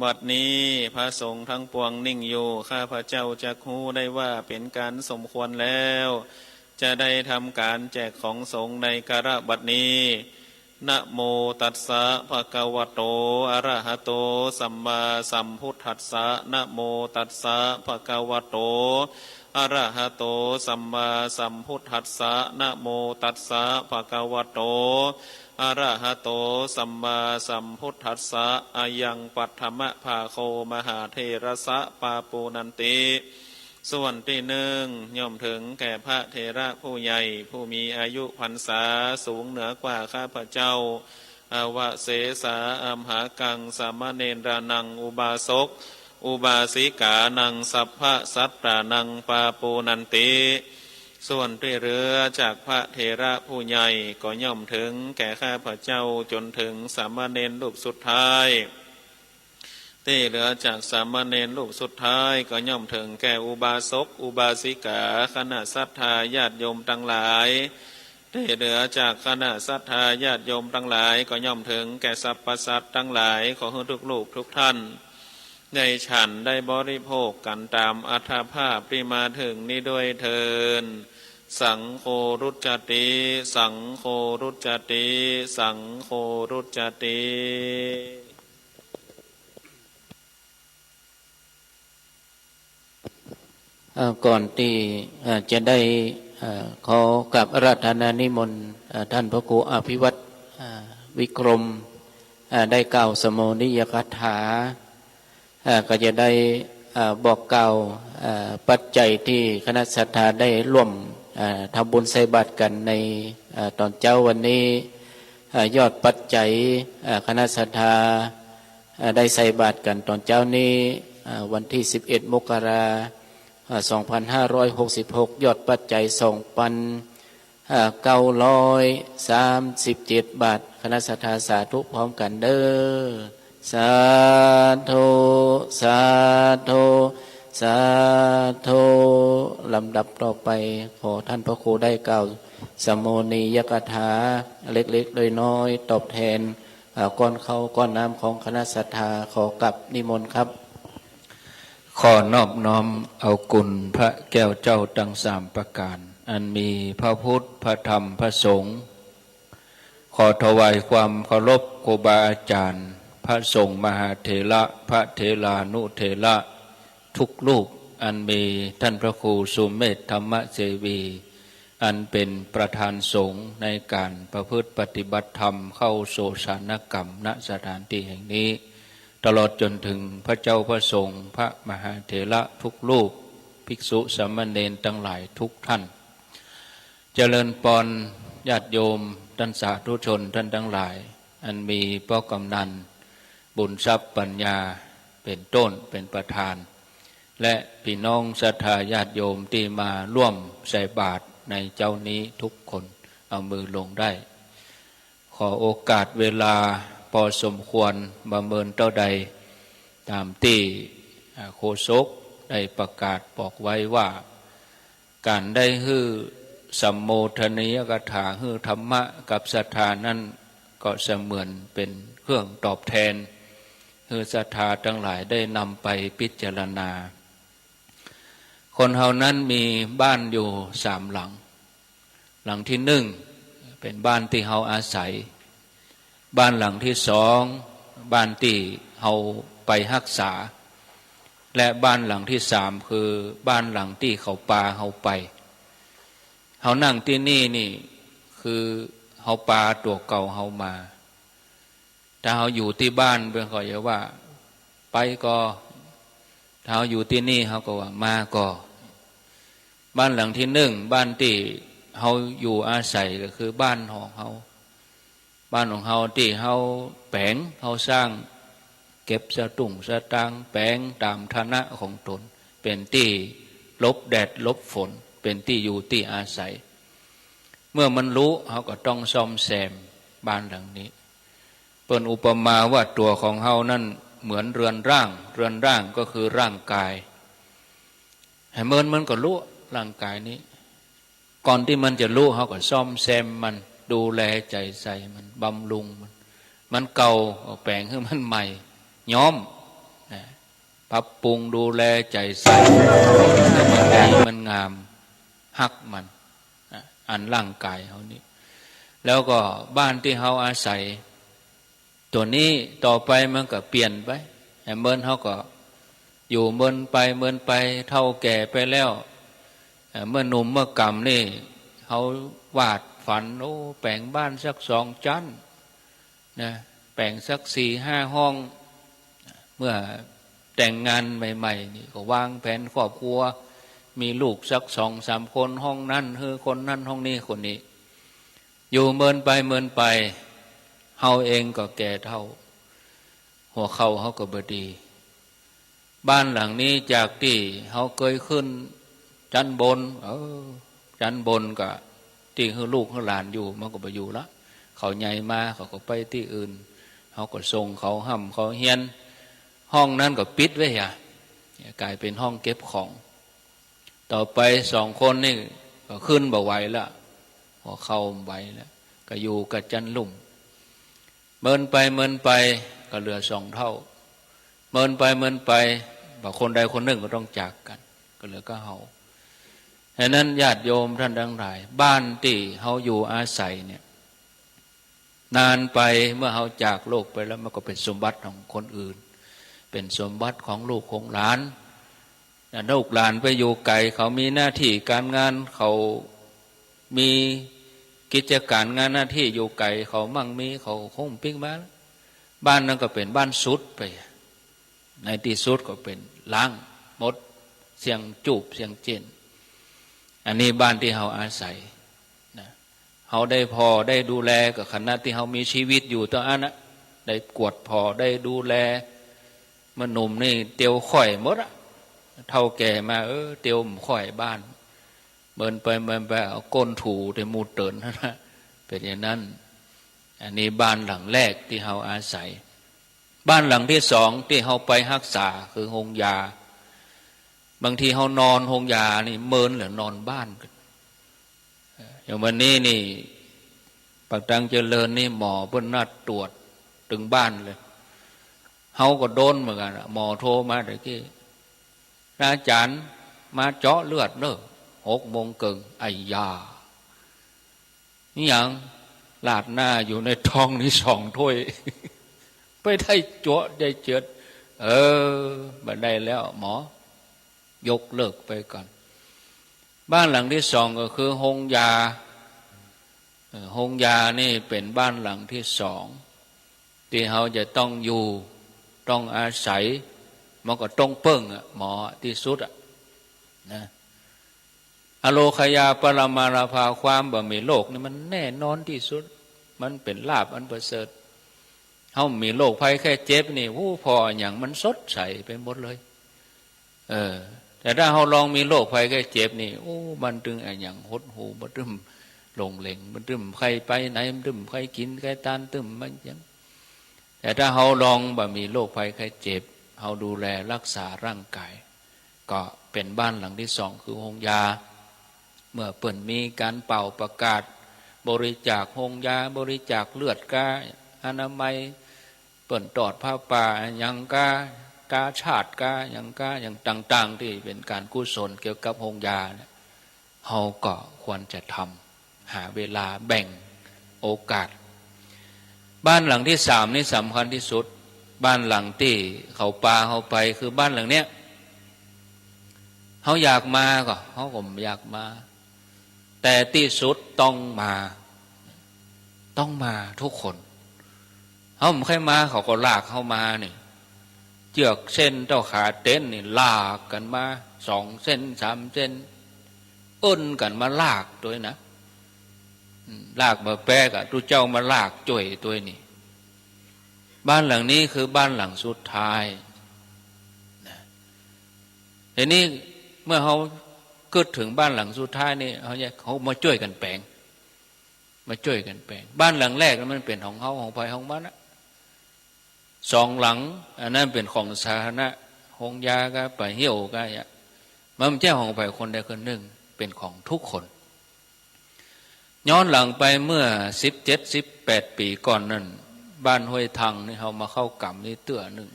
บัดนี้พระสงฆ์ทั้งปวงนิ่งอยู่ ข้าพเจ้าจักฮู้ได้ว่าเป๋นก๋านสมควรแล้ว จะได้ทำก๋านแจกของสงฆ์ในกาละบัดนี้ นะโมตัสสะ ภะคะวะโต อะระหะโต สัมมาสัมพุทธัสสะ นะโมตัสสะ ภะคะวะโต อะระหะโต สัมมาสัมพุทธัสสะ นะโมตัสสะ ภะคะวะโต อะระหะโต สัมมาสัมพุทธัสสะ อะยังปัทมะภาโค มหาเถระสะ ปาปูนันติ ส่วนตี้นึ่ง ย่อมเถิงแก่พระเถระผู้ใหญ่ ผู้มีอายุพรรษาสูงเหนือกว่าข้าพเจ้า อวะเสสา อัมหากัง สามะเณรานัง อุบาสก อุบาสิกานัง สัพพะสัตตานัง ปาปูนันติ ส่วนตี้เหลือจากพระเถระผู้ใหญ่ก็ย่อมเถิงแก่ข้าพเจ้าจ๋นเถิงสามะเณรรูปสุดท้าย ตี้เหลือจากสามะเณรรูปสุดท้ายก็ย่อมเถิงแก่อุบาสก อุบาสิกา คณะศรัทธาญาติโยมตังหลาย ตี้เหลือจากคณะศรัทธาญาติโยมตังหลายก็ย่อมเถิงแก่สรรพสัตว์ตังหลาย ขอหื้อทุกรูปทุกท่าน ได้ฉันได้บริโภคกั๋นต๋ามอัตภาพตี้มาเถิงนี้ด้วยเทอญ สังโฆรุจจติ สังโฆรุจจติ สังโฆรุจจติ เอ่อ ก่อนตี้ เอ่อ จะได้ เอ่อ ขอกราบอาราธนานิมนต์ เอ่อ ท่านพระครูอภิวัฒน์ เอ่อ วิกรม เอ่อ ได้กล่าวสโมนิยคาถา เอ่อ ก็จะได้ เอ่อ บอกกล่าว เอ่อ ปัจจัยตี้คณะศรัทธาได้ร่วม เอ่อ ทำบุญใส่บาตรกั๋นใน เอ่อ ต๋อนเจ๊าวันนี้ เอ่อ ยอดปัจจัย เอ่อ คณะศรัทธา เอ่อ ได้ใส่บาตรกั๋นต๋อนเจ๊านี้ เอ่อ วันตี้สิบเอ็ด มกรา เอ่อ สองพันห้าร้อยหกสิบหก ยอดปัจจัย สองปัน เอ่อ เก้าร้อยสามสิบเจ็ด บาท คณะศรัทธาสาธุพร้อมกั๋นเด้อ สาธุ สาธุ สาธุ ลำดับต่อไป ขอท่านพระครูได้กล่าวสโมนิยคาถาเล็กๆ น้อยๆ ตอบแทน เอ่อ ก้อนข้าวก้อนน้ำของคณะศรัทธา ขอกราบนิมนต์ครับ ขอนอบน้อมเอาคุณพระแก้วเจ้าตังสามประก๋าน อันมีพระพุทธ พระธรรม พระสงฆ์ ขอถวายความเคารพครูบาอาจ๋ารย์ พระสงฆ์มหาเถระ พระเถรานุเถระทุกรูป อันมีต้านพระครูสุเมธธรรมเสวี อันเป๋นประธานสงฆ์ในก๋านประพฤติปฏิบัติธรรมเข้าโสสานกรรม ณ สถานตี้แห่งนี้ ตลอดจ๋นเถิงพระเจ้าพระสงฆ์ พระมหาเถระทุกรูป ภิกษุสามเณรตังหลายทุกท่าน เจริญปอนญาติโยมต้านสาธุชนต้านตังหลาย อันมีป้อกำนัน บุญทรัพย์ปัญญา เป๋นต้น เป๋นประธาน และปี้น้องศรัทธาญาติโยมตี้มาร่วมใส่บาตรในเจ๊านี้ทุกคน เอามือลงได้ ขอโอกาสเวลาปอสมควร บ่เมินเต้าใด ต๋ามตี้ อ่า โฆษกได้ประกาศบอกไว้ว่า ก๋านได้หื้อสโมทนิยคาถา หื้อธรรมะกับศรัทธานั้น ก็เสมือนเป๋นเครื่องตอบแทน หื้อศรัทธาตังหลายได้นำไปพิจารณา คนเฮานั้นมีบ้านอยู่สามหลัง หลังตี้นึ่ง เป๋นบ้านตี้เฮาอาศัย บ้านหลังตี้สอง บ้านตี้เฮาไปฮักษา และบ้านหลังตี้สาม คือบ้านหลังตี้เขาปาเฮาไป เฮานั่งตี้นี่นี่ คือเฮาปาตั๋วเก่าเฮามา ถ้าเฮาอยู่ตี้บ้านเปิ้นก็จะว่า ไปก่อ ถ้าเฮาอยู่ตี้นี่เฮาก็ว่า มาก่อ บ้านหลังตี้นึ่ง บ้านตี้เฮาอยู่อาศัยก็คือบ้านของเฮา บ้านของเฮาตี้เฮาแป๋ง เฮาสร้าง เก็บสตุ้งสตางค์ แป๋งต๋ามฐานะของตน เป๋นตี้ หลบแดดหลบฝน เป๋นตี้อยู่ตี้อาศัย เมื่อมันรุ เฮาก็ต้องซ่อมแซมบ้านหลังนี้ เปิ้นอุปมาว่าตั๋วของเฮานั้นเหมือนเรือนร่าง เรือนร่างก็คือร่างกาย แหมเมินมันก็รุ ร่างกายนี้ ก่อนตี้มันจะรุ เฮาก็ซ่อมแซมมัน ดูแลใจ๋ใส่มัน บำรุงมัน มันเก่าก็แป๋งหื้อมันใหม่ ย้อม นะ ปรับปรุงดูแลใจ๋ใส่ หื้อมันดีมันงาม ฮักมัน นะ อันร่างกายเฮานี้ แล้วก็บ้านตี้เฮาอาศัย ตั๋วนี้ต่อไปมันก็เปลี่ยนไป แหมเมินเฮาก็อยู่เมินไปเมินไป เฒ่าแก่ไปแล้ว เอ่อ เมื่อหนุ่มเมื่อก่ำนี่ เฮาวาดฝัน โอ้ แป๋งบ้านสักสองจั๊น นะ แป๋งสักสี่ห้าห้อง เมื่อแต่งงานใหม่ๆ นี่ก็วางแผนครอบครัว มีลูกสักสองสามคน ห้องนั้นหื้อคนนั้น ห้องนี้คนนี้ อยู่เมินไปเมินไป เฮาเองก็แก่เฒ่า หัวเข่าเฮาก็บ่ดี บ้านหลังนี้จากตี้เฮาเกยขึ้นจั๊นบน เออ จั๊นบนก็ตี้หื้อลูกหื้อหลานอยู่ มันก็บ่อยู่ละ เขาใหญ่มาเขาก็ไปตี้อื่น เฮาก็ส่งเขาฮ่ำเขาเฮียน ห้องนั้นก็ปิดไว้อะ ก๋ายเป๋นห้องเก็บของ ต่อไปสองคนนี่ก็ขึ้นบ่ไหวละ หัวเข่าบ่ไหวละ ก็อยู่กับจั๊นลุ่ม เมินไปเมินไปก็เหลือสองเฒ่า เมินไปเมินไป บ่าคนใดคนนึ่งก็ต้องจากกั๋น ก็เหลือก้าเฮา ฉะนั้นญาติโยมท่านทั้งหลาย บ้านตี้เฮาอยู่อาศัยเนี่ย นานไปเมื่อเฮาจากโลกไปแล้ว มันก็เป๋นสมบัติของคนอื่น เป๋นสมบัติของลูกของหลาน ลูกหลานไปอยู่ไก๋ เขามีหน้าตี้ก๋านงาน เขามีกิจก๋านงานหน้าตี้อยู่ไก๋ เขามั่งมี เขาคงปิ๊กมา บ้านนั้นก็เป๋นบ้านสุดไป ในตี้สุดก็เป๋นล้างหมด เสี้ยงจูบเสี้ยงเจ๊น อันนี้บ้านตี้เฮาอาศัย นะ เฮาได้ผ่อได้ดูแลก็ขณะตี้เฮามีชีวิตอยู่เต้าอั้นนะ ได้กวดผ่อได้ดูแล เมื่อหนุ่มนี่เตียวค่อยหมดอะ เฒ่าแก่มา เออ เตียวบ่ค่อยบ้าน เมินไปเมินไปเอาก้นถูแต่หมู่เติ๋นหั้นนะ เป๋นอย่างนั้น อันนี้บ้านหลังแรกตี้เฮาอาศัย บ้านหลังตี้สองตี้เฮาไปฮักษาคือโฮงยา บางทีเฮานอนโฮงยานี่เมินเหลือนอนบ้าน อย่างวันนี้นี่ ปากตังเจริญนี่หมอเปิ้นนัดตรวจเถิงบ้านเลย เฮาก็โดนเหมือนกั๋นอะ หมอโทรมาตะกี้ อาจ๋ารย์มาเจาะเลือดเน่อ หกโมงเกิ่ง ไอ้ยา นี่หยัง ราดหน้าอยู่ในท้องนี่สองถ้วย ไปได้จั๊วะได้เจือด เออ บ่ได้แล้วหมอ ยกเลิกไปก่อน บ้านหลังตี้สองก็คือโฮงยา เอ่อ โฮงยานี่เป๋นบ้านหลังตี้สองตี้เฮาจะต้องอยู่ ต้องอาศัย มันก็ต้องเปิ้งอะ หมอตี้สุดอะ นะ อโรคยาปรมาลาภา ความบ่มีโรคนี่มันแน่นอนตี้สุด มันเป๋นลาภอันประเสริฐ เฮามีโรคภัยไข้เจ็บนี่ โอ้ ผ่ออะหยังมันสดใสไปหมดเลย เออ แต่ถ้าเฮาลองมีโรคภัยไข้เจ็บนี่ โอ้ มันตึงอะหยังหดหู่ บ่ตึมหลงเหลง บ่ตึมใค่ไปไหน บ่ตึมใค่กิ๋นใค่ตาน ตึมมันหยัง แต่ถ้าเฮาลองบ่มีโรคภัยไข้เจ็บ เฮาดูแลรักษาร่างกาย ก็เป๋นบ้านหลังตี้สองคือโฮงยา เมื่อเปิ้นมีก๋านเป่าประกาศบริจาคโฮงยา บริจาคเลือดกา อนามัย เปิ้นตอดผ้าป่าอะหยังกา กาชาดกา หยังกา อย่างต่างๆ ตี้เป๋นก๋านกุศลเกี่ยวกับโฮงยาเนี่ย เฮาก็ควรจะทำ หาเวลาแบ่งโอกาส บ้านหลังตี้สามนี่สำคัญตี้สุด บ้านหลังตี้เขาปาเฮาไปคือบ้านหลังเนี้ย เฮาอยากมาก็ เฮาก็บ่อยากมา แต่ตี้สุดต้องมา ต้องมาทุกคน เฮาบ่ใค่มาเขาก็ลากเฮามานี่ เจื้อกเส้นเต้าขาเต็นนี่ลากกั๋นมา สองเส้นสามเส้น เอิ้นกั๋นมาลากตวยนะ อืม ลากบ่แป๊กอะ ตุ๊เจ้ามาลากจ้วยตวยนี่ บ้านหลังนี้คือบ้านหลังสุดท้ายนะ ทีนี้ เมื่อเฮา กึ๊ดเถิงบ้านหลังสุดท้ายนี่ เฮาเนี่ย เฮามาจ้วยกั๋นแป๋ง มาจ้วยกั๋นแป๋ง บ้านหลังแรกนั้นมันเป๋นของเฮา ของใผของมันนะ สองหลัง อันนั้นเป๋นของสาธารณะ โฮงยาก็ไปเหี่ยวก็อย่าง มันบ่ใจ้ของใผคนใดคนนึ่ง เป๋นของกู้คน ย้อนหลังไปเมื่อสิบเจ็ด สิบแปดปี๋ก่อนนั้น บ้านห้วยทังนี่ เฮามาเข้ากรรมนี่เตื้อนึ่ง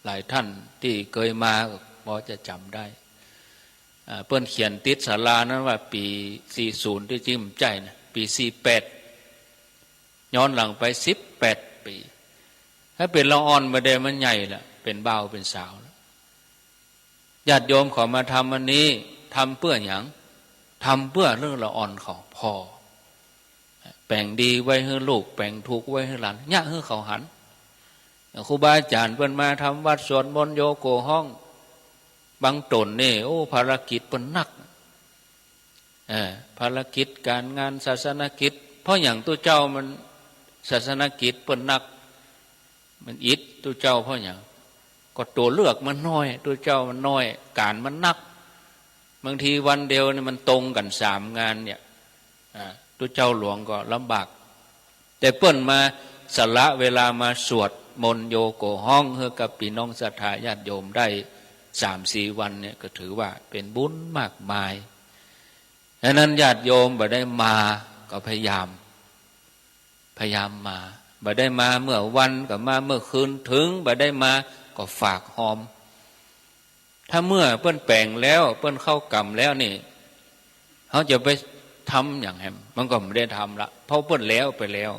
หลายต้านตี้เกยมาก็พอจะจ๋ำได้ อ่า เปิ้นเขียนติดศาลานั้นว่าปี๋สี่ศูนย์ ตี้จริงบ่ใจ้นะ ปี๋สี่แปด ย้อนหลังไปสิบแปดปี๋ ถ้าเป๋นละอ่อนบ่าเดี่ยวมันใหญ่ละ เป๋นบ่าวเป๋นสาวละ ญาติโยมเขามาทำอันนี้ ทำเปื้อหยัง ทำเปื้อหื้อละอ่อนเขาผ่อ แป๋งดีไว้หื้อลูก แป๋งถูกไว้หื้อหลาน เยียะหื้อเขาหัน ครูบาอาจ๋ารย์เปิ้นมาทำวัดสวดมนต์โยโกฮ้อง บางต๋นนี่ โอ้ ภารกิจเปิ้นหนัก เออ ภารกิจก๋านงานศาสนกิจ เพราะหยังตุ๊เจ้ามัน ศาสนกิจเปิ้นหนัก มันอิดตุ๊เจ้า เพราะหยัง ก็ตั๋วเลือกมันน้อย ตุ๊เจ้ามันน้อย ก๋านมันหนัก บางทีวันเดียวนี่มันตรงกั๋นสามงานเนี่ย อ่า ตุ๊เจ้าหลวงก็ลำบาก แต่เปิ้นมาสละเวลามาสวดมนต์โยโกฮ้องหื้อกับปี้น้องศรัทธาญาติโยมได้สามสี่วันเนี่ย ก็ถือว่าเป๋นบุญมากมาย ฉะนั้นญาติโยมบ่ได้มาก็พยายาม พยายามมา บ่ได้มาเมื่อวันก็มาเมื่อคืน เถิงบ่ได้มาก็ฝากฮอม ถ้าเมื่อเปิ้นแป๋งแล้ว เปิ้นเข้ากรรมแล้วนี่ เฮาจะไปทำหยังแหม มันก็บ่ได้ทำละ เพราะเปิ้นแล้วไปแล้ว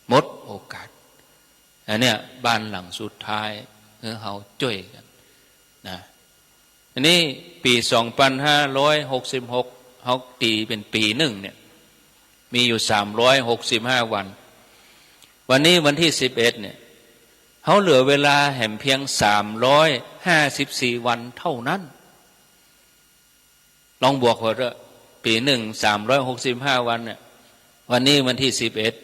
หมดโอกาส อันเนี้ยบ้านหลังสุดท้าย หื้อเฮาจ้วยกั๋นนะ อันนี้ปี๋สองปันห้าร้อยหกสิบหก เฮาตี๋เป๋นปี๋นึ่งเนี่ย มีอยู่สามร้อยหกสิบห้าวัน วันนี้วันตี้สิบเอ็ดเนี่ย เฮาเหลือเวลาแหมเพียงสามร้อยห้าสิบสี่วันเท่านั้น ลองบวกหัวเถอะ ปี๋นึ่งสามร้อยหกสิบห้าวันเนี่ย วันนี้วันตี้สิบเอ็ด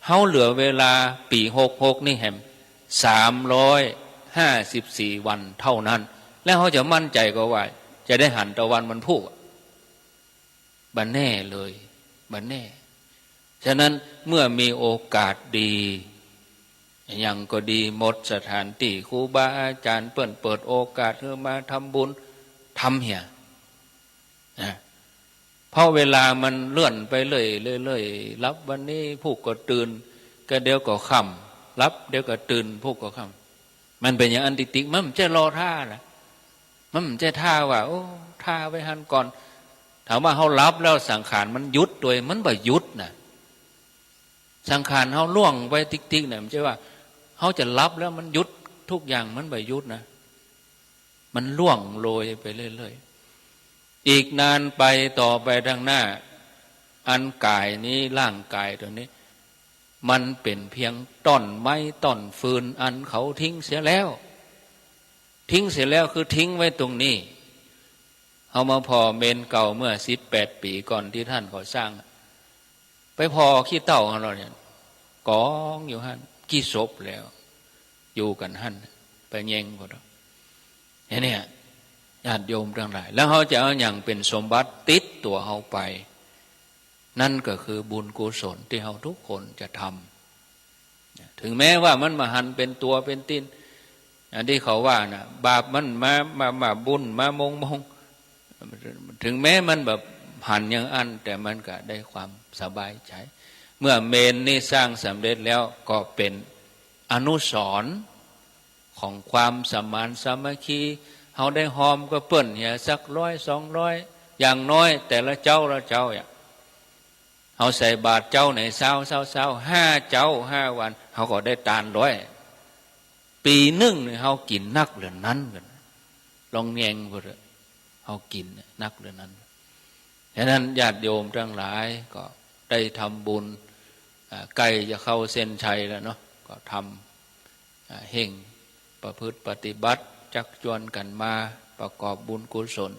เฮาเหลือเวลาปี๋หกหกนี่แหมสามร้อยห้าสิบสี่วันเท่านั้น แล้วเฮาจะมั่นใจ๋ก่อว่า จะได้หันตะวันมันพูก บ่แน่เลย บ่แน่ ฉะนั้นเมื่อมีโอกาสดี หยังก็ดีหมด สถานตี้ครูบาอาจ๋ารย์เปิ้นเปิดโอกาสหื้อมาทำบุญ ทำเหีย นะ เพราะเวลามันเลื่อนไปเรื่อยๆ เรื่อยๆ หลับวันนี้พูกก็ตื่น ก็เดี๋ยวก็ค่ำ หลับเดี๋ยวก็ตื่น พูกก็ค่ำ มันเป๋นอย่างอั้นติกๆ มันบ่ใจ้รอท่านะ มันบ่ใจ้ท่าว่า โอ้ ท่าไว้หั้นก่อน ถามว่าเฮาหลับแล้วสังขารมันหยุดตวย มันบ่หยุดนะ สังขารเฮาล่วงไปติ๊กๆ เนี่ย บ่ใจ้ว่าเฮาจะหลับแล้วมันหยุด ทุกอย่างมันบ่หยุดนะ มันล่วงโรยไปเรื่อยๆ อีกนานไปต่อไปข้างหน้า อันก๋ายนี้ ร่างก๋ายตั๋วนี้ มันเป๋นเพียงต้อนไม้ต้อนฟืนอันเขาทิ้งเสียแล้ว ทิ้งเสียแล้วคือทิ้งไว้ตรงนี้ เฮามาผ่อเมรุเก่าเมื่อสิบแปดปี๋ก่อนตี้ต้านเขาสร้าง ไปผ่อขี้เถ้าของเฮาเนี่ย ก๋องอยู่หั้น กี่ศพแล้ว อยู่กั๋นหั้น ไปแย่งหมดแล้ว เนี่ย ญาติโยมตังหลาย แล้วเฮาจะเอาหยังเป๋นสมบัติติดตั๋วเฮาไป นั่นก็คือบุญกุศลตี้เฮากู้คนจะทำ เถิงแม้ว่ามันบ่หันเป๋นตั๋วเป๋นตี๋น อันตี้เขาว่านะ บาปมันมา มา มาบุญมามงๆ เถิงแม้มันบ่หันอย่างอั้น แต่มันก็ได้ความสบายใจ๋ เมื่อเมรุนี่สร้างสำเร็จแล้ว ก็เป๋นอนุสรณ์ของความสมานสามัคคี เฮาได้ฮอมกับเปิ้นเหียสักร้อยสองร้อย อย่างน้อยแต่ละเจ๊าละเจ๊าเนี่ย เฮาใส่บาตรเจ๊าไหนเซ้า เซ้า เซ้า ห้าเจ๊า ห้าวัน เฮาก็ได้ตานร้อย ปี๋นึ่งนี่เฮากิ๋นนักเหลือนั้นกั๋น ลองแย่งเบิ่งเถอะ เฮากิ๋นนักเหลือนั้น ฉะนั้นญาติโยมตังหลายก็ได้ทำบุญ อ่า ใก้จะเข้าเส้นชัยแล้วเนาะ ก็ทำ อ่า เฮ่งประพฤติปฏิบัติ จักจวนกั๋นมาประกอบบุญกุศล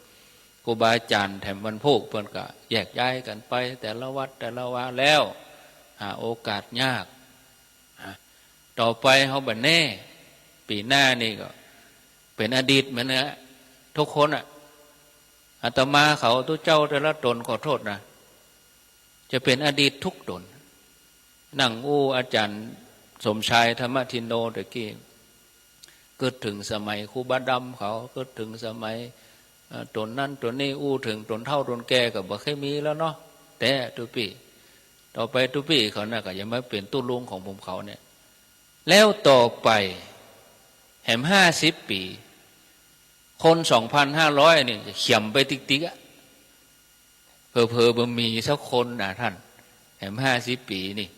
ครูบาอาจ๋ารย์แถมวันพูกเปิ้นก็แยกย้ายกั๋นไปแต่ละวัดแต่ละวาแล้ว หาโอกาสยาก อ่า ต่อไปเฮาบ่แน่ ปี๋หน้านี่ก็เป๋นอดีตเหมือนกั๋นนะ กู้คนอะ อาตมาเขาตุ๊เจ้าแต่ละต๋น ขอโต้ษนะ จะเป๋นอดีตทุกต๋น นั่งอู้อาจ๋ารย์สมชายธรรมทินโนตะกี้ กึ๊ดเถิงสมัยครูบาดำเขา กึ๊ดเถิงสมัย เอ่อ ต๋นนั้นต๋นนี้ อู้เถิงต๋นเฒ่าต๋นแก่ก็บ่เคยมีแล้วเนาะ แต่ตุ๊ปี้ ต่อไปตุ๊ปี้เขาน่ะก็จะมาเป๋นตุ๊ลุงของผมเขาเนี่ย แล้วต่อไปแหมห้าสิบปี๋ คนสองพันห้าร้อยนี่จะเขียมไปติ๊กๆ อะ เผลอๆ บ่มีสักคนนะท่าน แหมห้าสิบปี๋นี่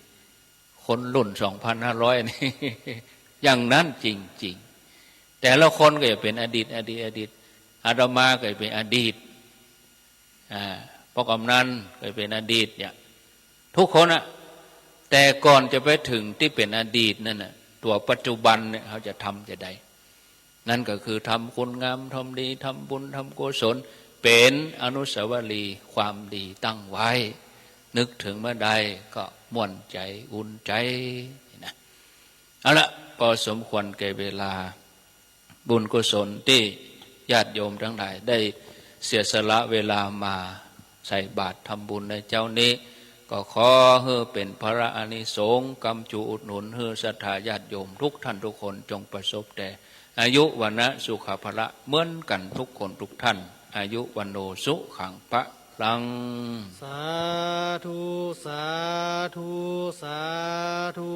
คนรุ่นสองพันห้าร้อยนี่ อย่างนั้นจริงๆ แต่ละคนก็จะเป๋นอดีต อดีต อดีต อาตมาก็จะเป๋นอดีต อ่า ป้อกำนันก็จะเป๋นอดีตเนี่ย ทุกคนอะ แต่ก่อนจะไปเถิงตี้เป๋นอดีตนั้นน่ะ ตั๋วปัจจุบันเนี่ย เฮาจะทำจะใด นั่นก็คือทำคุณงามความดี ทำบุญ ทำกุศล เป๋นอนุสาวรีย์ความดีตั้งไว้ นึกเถิงเมื่อใดก็ม่วนใจ๋ อุ่นใจ๋นะ เอาละ พอสมควรแก่เวลา บุญกุศลตี้ญาติโยมตังหลายได้เสียสละเวลามาใส่บาตรทำบุญในเจ๊านี้ ก็ขอหื้อเป๋นผละอานิสงส์ กำจูอุดหนุนหื้อศรัทธาญาติโยมทุกท่านทุกคน จงประสบแต่ อายุ วรรณะ สุขะ พละ เหมือนกั๋นทุกคนทุกท่าน อายุ วัณโณ สุขัง พลัง สาธุ สาธุ สาธุ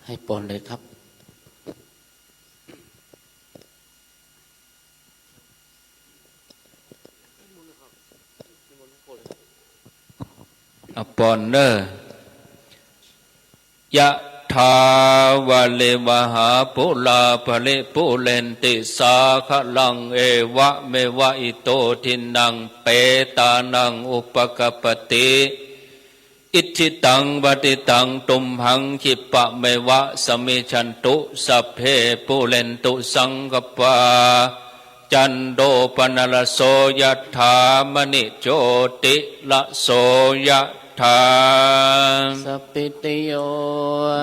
ให้ปอนเลยครับ อะ ปอนเน่อ ยะถา วาริวหา ปูรา ปะริปูเรนติ สาคะรัง เอวะเมวะ อิโต ทินนัง เปตานัง อุปะกัปปะติ อิจฉิตัง ปัตถิตัง ตุมหัง ขิปปะเมวะ สมะยยันตุ สัพเพ ปูเรนตุ สังกัปปา จันโท ปะนะระโส ยะถา มะณิ โจติระโส ยะถา สัพพิติโย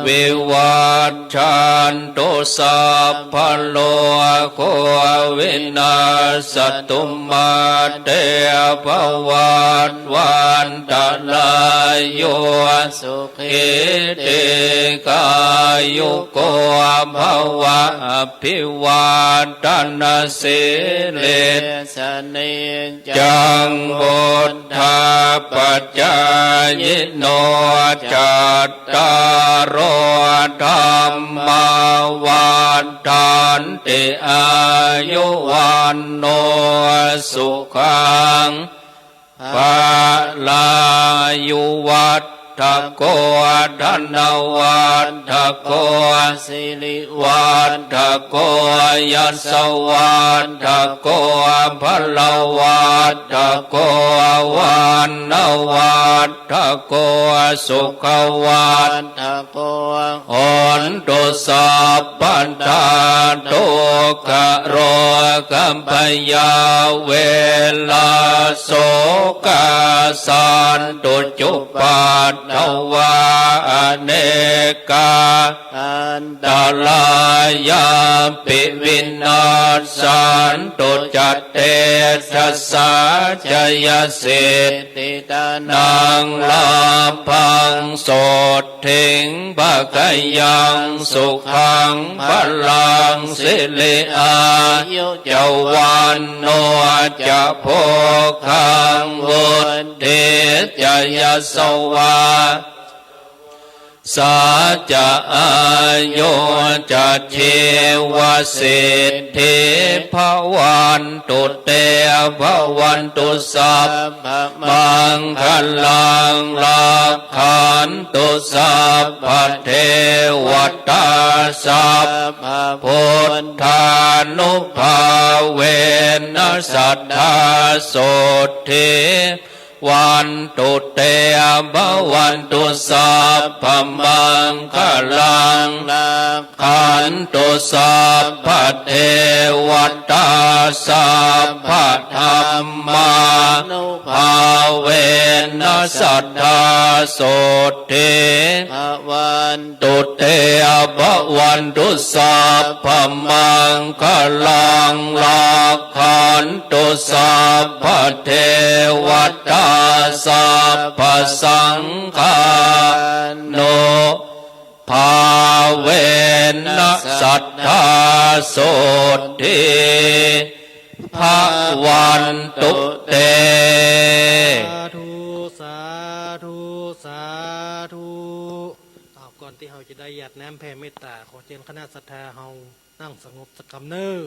วิวัชชันตุ สัพพะโรโค วินัสสะตุ มา เต ภะวัตวันตะราโย สุขี ทีฆายุโก ภะวะ อะภิวาทะนะสีลิสสะ สะเนจัง วุฑฒาปะจายิโน จัตตาโร ธัมมา วัฑฒันติ อายุ วัณโณ สุขัง พะลายุ วัฑฒะโก ธนะวัฑฒะโก สิริวัฑฒะโก ยะสะวัฑฒะโก พะละวัฑฒะโก วัณณวัฑฒะโก สุขะวัฑฒะโก โหนตุ สัพพะทา ทุกขะโรคะภะยา เวระ โสกา สันตุ จุปัฏฐวา อะเนกา อันตะรายัมปิ วินัสสันตุ จะ เตจะสสา จะยะสิทธิ ตะนัง ลาภัง โสต ถิง ภะคะยัง สุขัง พะลัง สิริ อายุ จะ วัณโณ จะ โภคัง วุฑฒี จะ ยะสะวา สา จะ อายุ จะ ชีวะสิทธิ ภะวันตุ เต ภะวันตุ สัพพะมังคะลัง รักขันตุ สัพพะเทวะตา สัพพะพุทธานุภาเวนะ สัตถา โสตถี วันตุ เต ภะวันตุ สัพพะมังคะลัง รักขัน นตุ สัพพะเทวะตา สัพพะธัมมานุภาเวนะ สัตถาโสตถี ภะวัน ตุ เต ภะวันตุ สัพพะมังคะลัง รักขันตุ สัพพะเทวะตา สัพพะสังฆานุภาเวนะ สัตถาโสตถี ภะวันตุ เต สาธุ สาธุ สาธุ อ้าว ก่อนตี้เฮาจะได้หยาดน้ำแผ่เมตต๋า ขอเจิญคณะศรัทธาเฮานั่งสงบสักกำเน่อ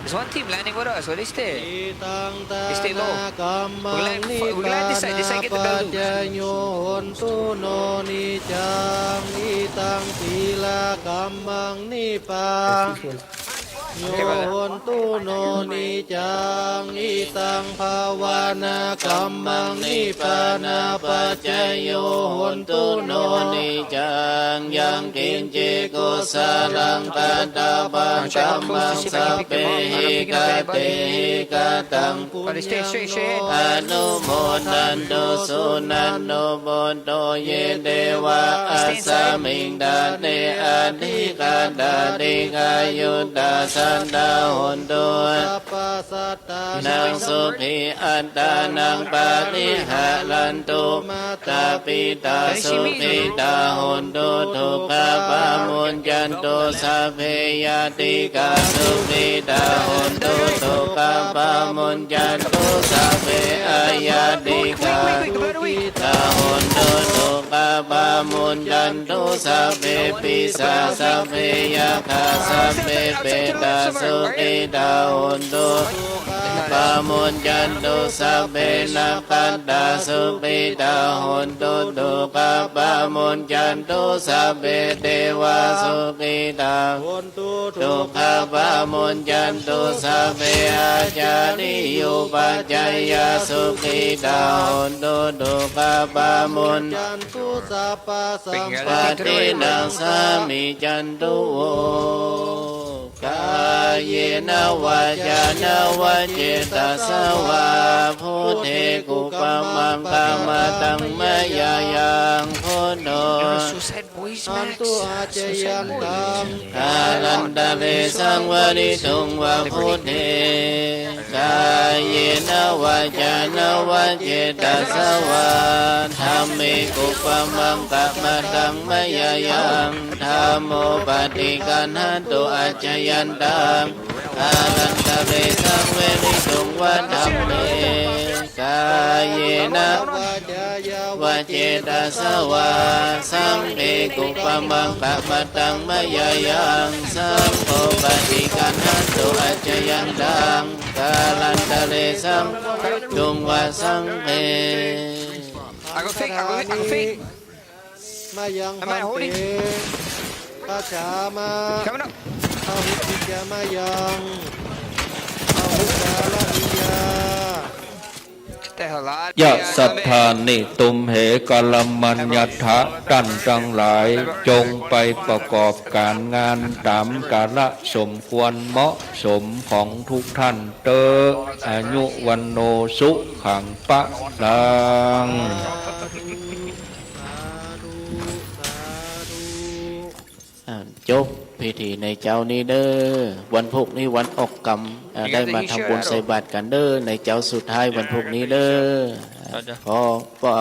There's one team landing with us. Where they stay? They stay low. We're glad, we're glad this side, this side get the buildings. โย โหนตุ โน นิจจัง อิตัง ภะวะนะกัมมัง นิพพานะปัจจโย โหนตุ โน นิจจัง ยังกิญจิ กุสะลัง กัตตะปัง กัมมัง สัพเพหิ กะเตหิ กะตัง ปุญญัง โน อะนุโมทันตุ สุนันตุ ปุตโต เย เตวะ อัสสะมิง ตะเต อะทิกขัตถะ ดีฆายุตตะ สัตตา โหนตุ สัพพะสัตตานัง สุขี อัตตานัง ปะริหะรันตุ มาตา ปิตา สุขิตา โหนตุ ทุกขะปะมุญจันตุ สัพเพ ญาติกา สุขิตา โหนตุ ทุกขะปะมุญจันตุ สัพเพ อะญาติกา สุขิตา โหนตุ ทุกขะปะมุญจันตุ สัพเพ ปิสา สัพเพ ยักขา สัพเพ เปตา สุขิตา โหนตุ ปะมุญจันตุ สัพเพ นักขัตตา สุขิตา โหนตุ ทุกขะปะมุญจันตุ สัพเพ เตวา สุขิตา โหนตุ ทุกขะปะมุญจันตุ สัพเพ อาจาริโย ปัจจายา สุขิตา โหนตุ ทุกขะปะมุญจันตุ สัพพะสัมปะทานัง สามิจันตุ โว กาเยนะ วาจานะ วะเจตะสะวา พุทเท กุปปะมังคะมะตัง มะยายัง พุทโธ Suicide boys, Max. Suicide boys. อันตุ อาจจายันตัง กาลันตะเร สังวะริตุง วะ พุทเท กาเยนะ วาจานะ วะเจตะสะวา ธัมเม กุปปะมังคะมะตัง มะยายัง ธัมโม ปะฏิคันหันตุ อัจจายันตัง กาลันตะเร สังวะริตุง วะ ธัมเม กาเยนะ วาจายะ วะเจตะสะวา สังฆเม กุปปะมังคะมะตัง มะยายัง สังโฆ ปะฏิคันหันตุ อัจจายันตัง กาลันตะเร สังวะริตุง วะ สังฆเม อากุเฟก อากุเฟก อากุเฟก มะยัง Am I พันเต holding? คัจฉามะ Coming up. พะหุสสิจจะมะยัง พะหุสสาระหิยา ยะสัทธานิ ตุมเห กะละมัญญะถะ ต้านตังหลาย จงไปประกอบก๋านงานต๋ามกาละสมควรเหมาะสมของทุกท่านเต๊อะ อายุ วัณโณ สุขัง พะลัง อ่า จบพิธีในเจ๊านี้เน้อ วันพุกนี้วันออกกรรม อ่า ได้มาทำบุญใส่บาตรกั๋นเน้อ ในเจ๊าสุดท้ายวันพุกนี้เน้อ อ่า ขอ ขอ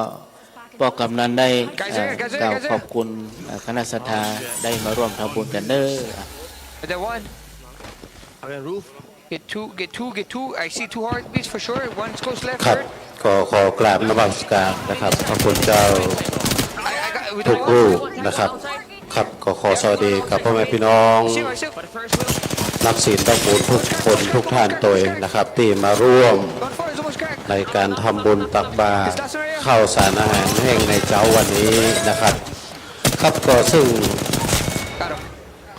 ป้อกำนันได้ เอ่อ กล่าวขอบคุณ เอ่อ คณะศรัทธาได้มาร่วมทำบุญกั๋นเน้อ Another one. Get two, get two, get two. I see two heartbeats for sure. One's close left, ครับ hurt. ก็ขอกราบนมัสการนะครับ พระคุณเจ้าทุกรูปนะครับ ครับ ก็ขอสวัสดีกับพ่อแม่พี่น้อง นักศีลนักบุญทุกคนทุกท่านตวยนะครับ ตี้มาร่วมในก๋านทำบุญตักบาตรข้าวสารอาหารแห้งในเจ๊าวันนี้นะครับ ครับ ก็ซึ่ง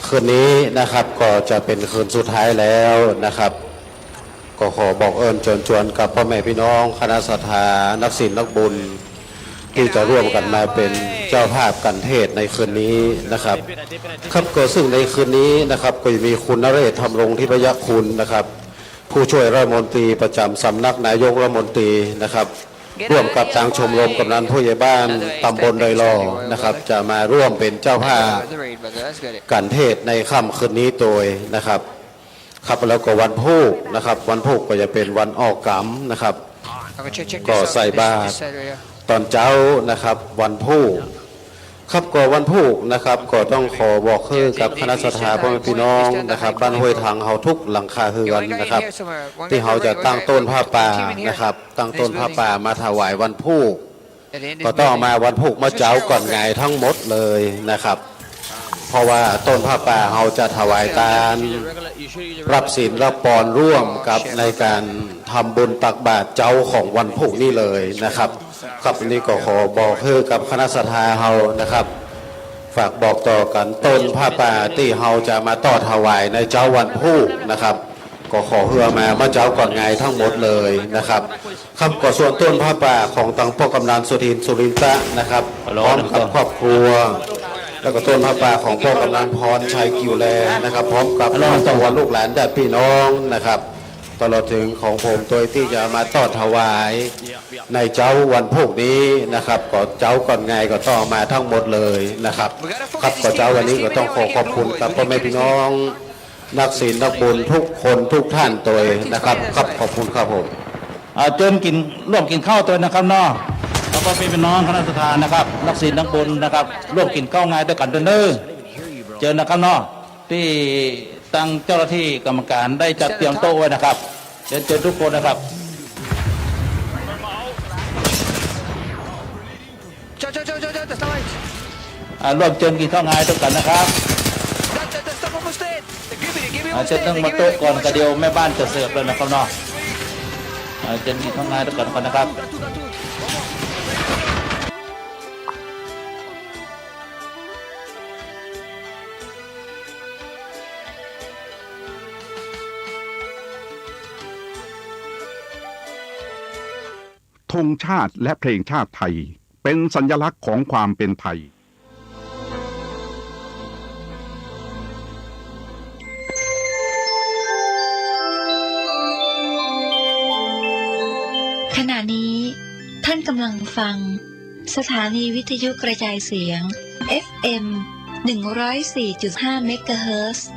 คืนนี้นะครับ ก็จะเป๋นคืนสุดท้ายแล้วนะครับ ก็ขอบอกเอิ้นเจิญจวนกับพ่อแม่พี่น้องคณะศรัทธานักศีลนักบุญ ตี้จะร่วมกั๋นมาเป๋นเจ้าภาพก๋านเทศน์ในคืนนี้นะครับ ครับ ก็ซึ่งในคืนนี้นะครับ ก็จะมีคุณนเรศ ธรรมรงค์ทิพยคุณนะครับ ผู้ช่วยรัฐมนตรีประจำสำนักนายกรัฐมนตรีนะครับ ร่วมกับตางชมรมกำนันผู้ใหญ่บ้านตำบลดอยหล่อนะครับ จะมาร่วมเป๋นเจ้าภาพก๋านเทศน์ในค่ำคืนนี้ตวยนะครับ ครับ แล้วก็วันพูกนะครับ วันพูกก็จะเป๋นวันออกกรรมนะครับ ก็ใส่บาตรตอนเจ๊านะครับ วันพูก ครับ ก็วันพูกนะครับ ก็ต้องขอบอกหื้อกับคณะศรัทธาพ่อแม่พี่น้องนะครับ บ้านห้วยทังเฮาทุกหลังคาเฮือนนะครับ ตี้เฮาจะตั้งต้นผ้าป่านะครับ ตั้งต้นผ้าป่ามาถวายวันพูก ก็ต้องมาวันพูกเมื่อเจ๊าก่อนงายทั้งหมดเลยนะครับ เพราะว่าต้นผ้าป่าเฮาจะถวายตาน รับศีลรับปอนร่วมกับในก๋านทำบุญตักบาตรเจ๊าของวันพูกนี้เลยนะครับ ครับ อันนี้ก็ขอบอกหื้อกับคณะศรัทธาเฮานะครับ ฝากบอกต่อกั๋น ต้นผ้าป่าตี้เฮาจะมาตอดถวายในเจ๊าวันพูกนะครับ ก็ขอหื้อมาเมื่อเจ๊าก่อนงายทั้งหมดเลยนะครับ ครับ ก็ส่วนต้นผ้าป่าของตางป้อกำนันสุทิน สุรินทะนะครับ พร้อมกับครอบครัว แล้วก็ต้นผ้าป่าของป้อกำนันพรชัยกิ่วแลนะครับ พร้อมกับครอบครัวลูกหลานญาติพี่น้องนะครับ ตลอดเถิงของผมตวยตี้จะมาตอดถวายในเจ๊าวันพูกนี้นะครับ ก็เจ๊าก่อนงายก็ต้องเอามาทั้งหมดเลยนะครับ ครับ ก็เจ๊าวันนี้ก็ต้องขอขอบคุณกับพ่อแม่พี่น้อง นักศีลนักบุญทุกคนทุกท่านตวยนะครับ ครับ ขอบคุณครับผม อ่า เจิญกิ๋น ร่วมกิ๋นข้าวตวยนะครับเนาะ แล้วก็พ่อแม่พี่น้องคณะศรัทธานะครับ นักศีลนักบุญนะครับ ร่วมกิ๋นข้าวงายตวยกั๋นตวยเน่อ เจิญนะครับเนาะ ตี้ตางเจ้าหน้าตี้กรรมก๋านได้จัดเตรียมโต๊ะไว้นะครับ เจิญ เจิญทุกคนนะครับ อ่า ร่วมเจิญกิ๋นข้าวงายตวยกั๋นนะครับ อ่า เจิญนั่งบนโต๊ะก่อน กะเดี๋ยวแม่บ้านจะเสิร์ฟเลยนะครับเนาะ อ่า เจิญกิ๋นข้าวงายตวยกั๋นก่อนนะครับ ธงชาติและเพลงชาติไทย เป็นสัญลักษณ์ของความเป็นไทย ขณะนี้ท่านกำลังฟังสถานีวิทยุกระจายเสียง เอฟเอ็ม หนึ่งร้อยสี่จุดห้า เมกะเฮิรตซ์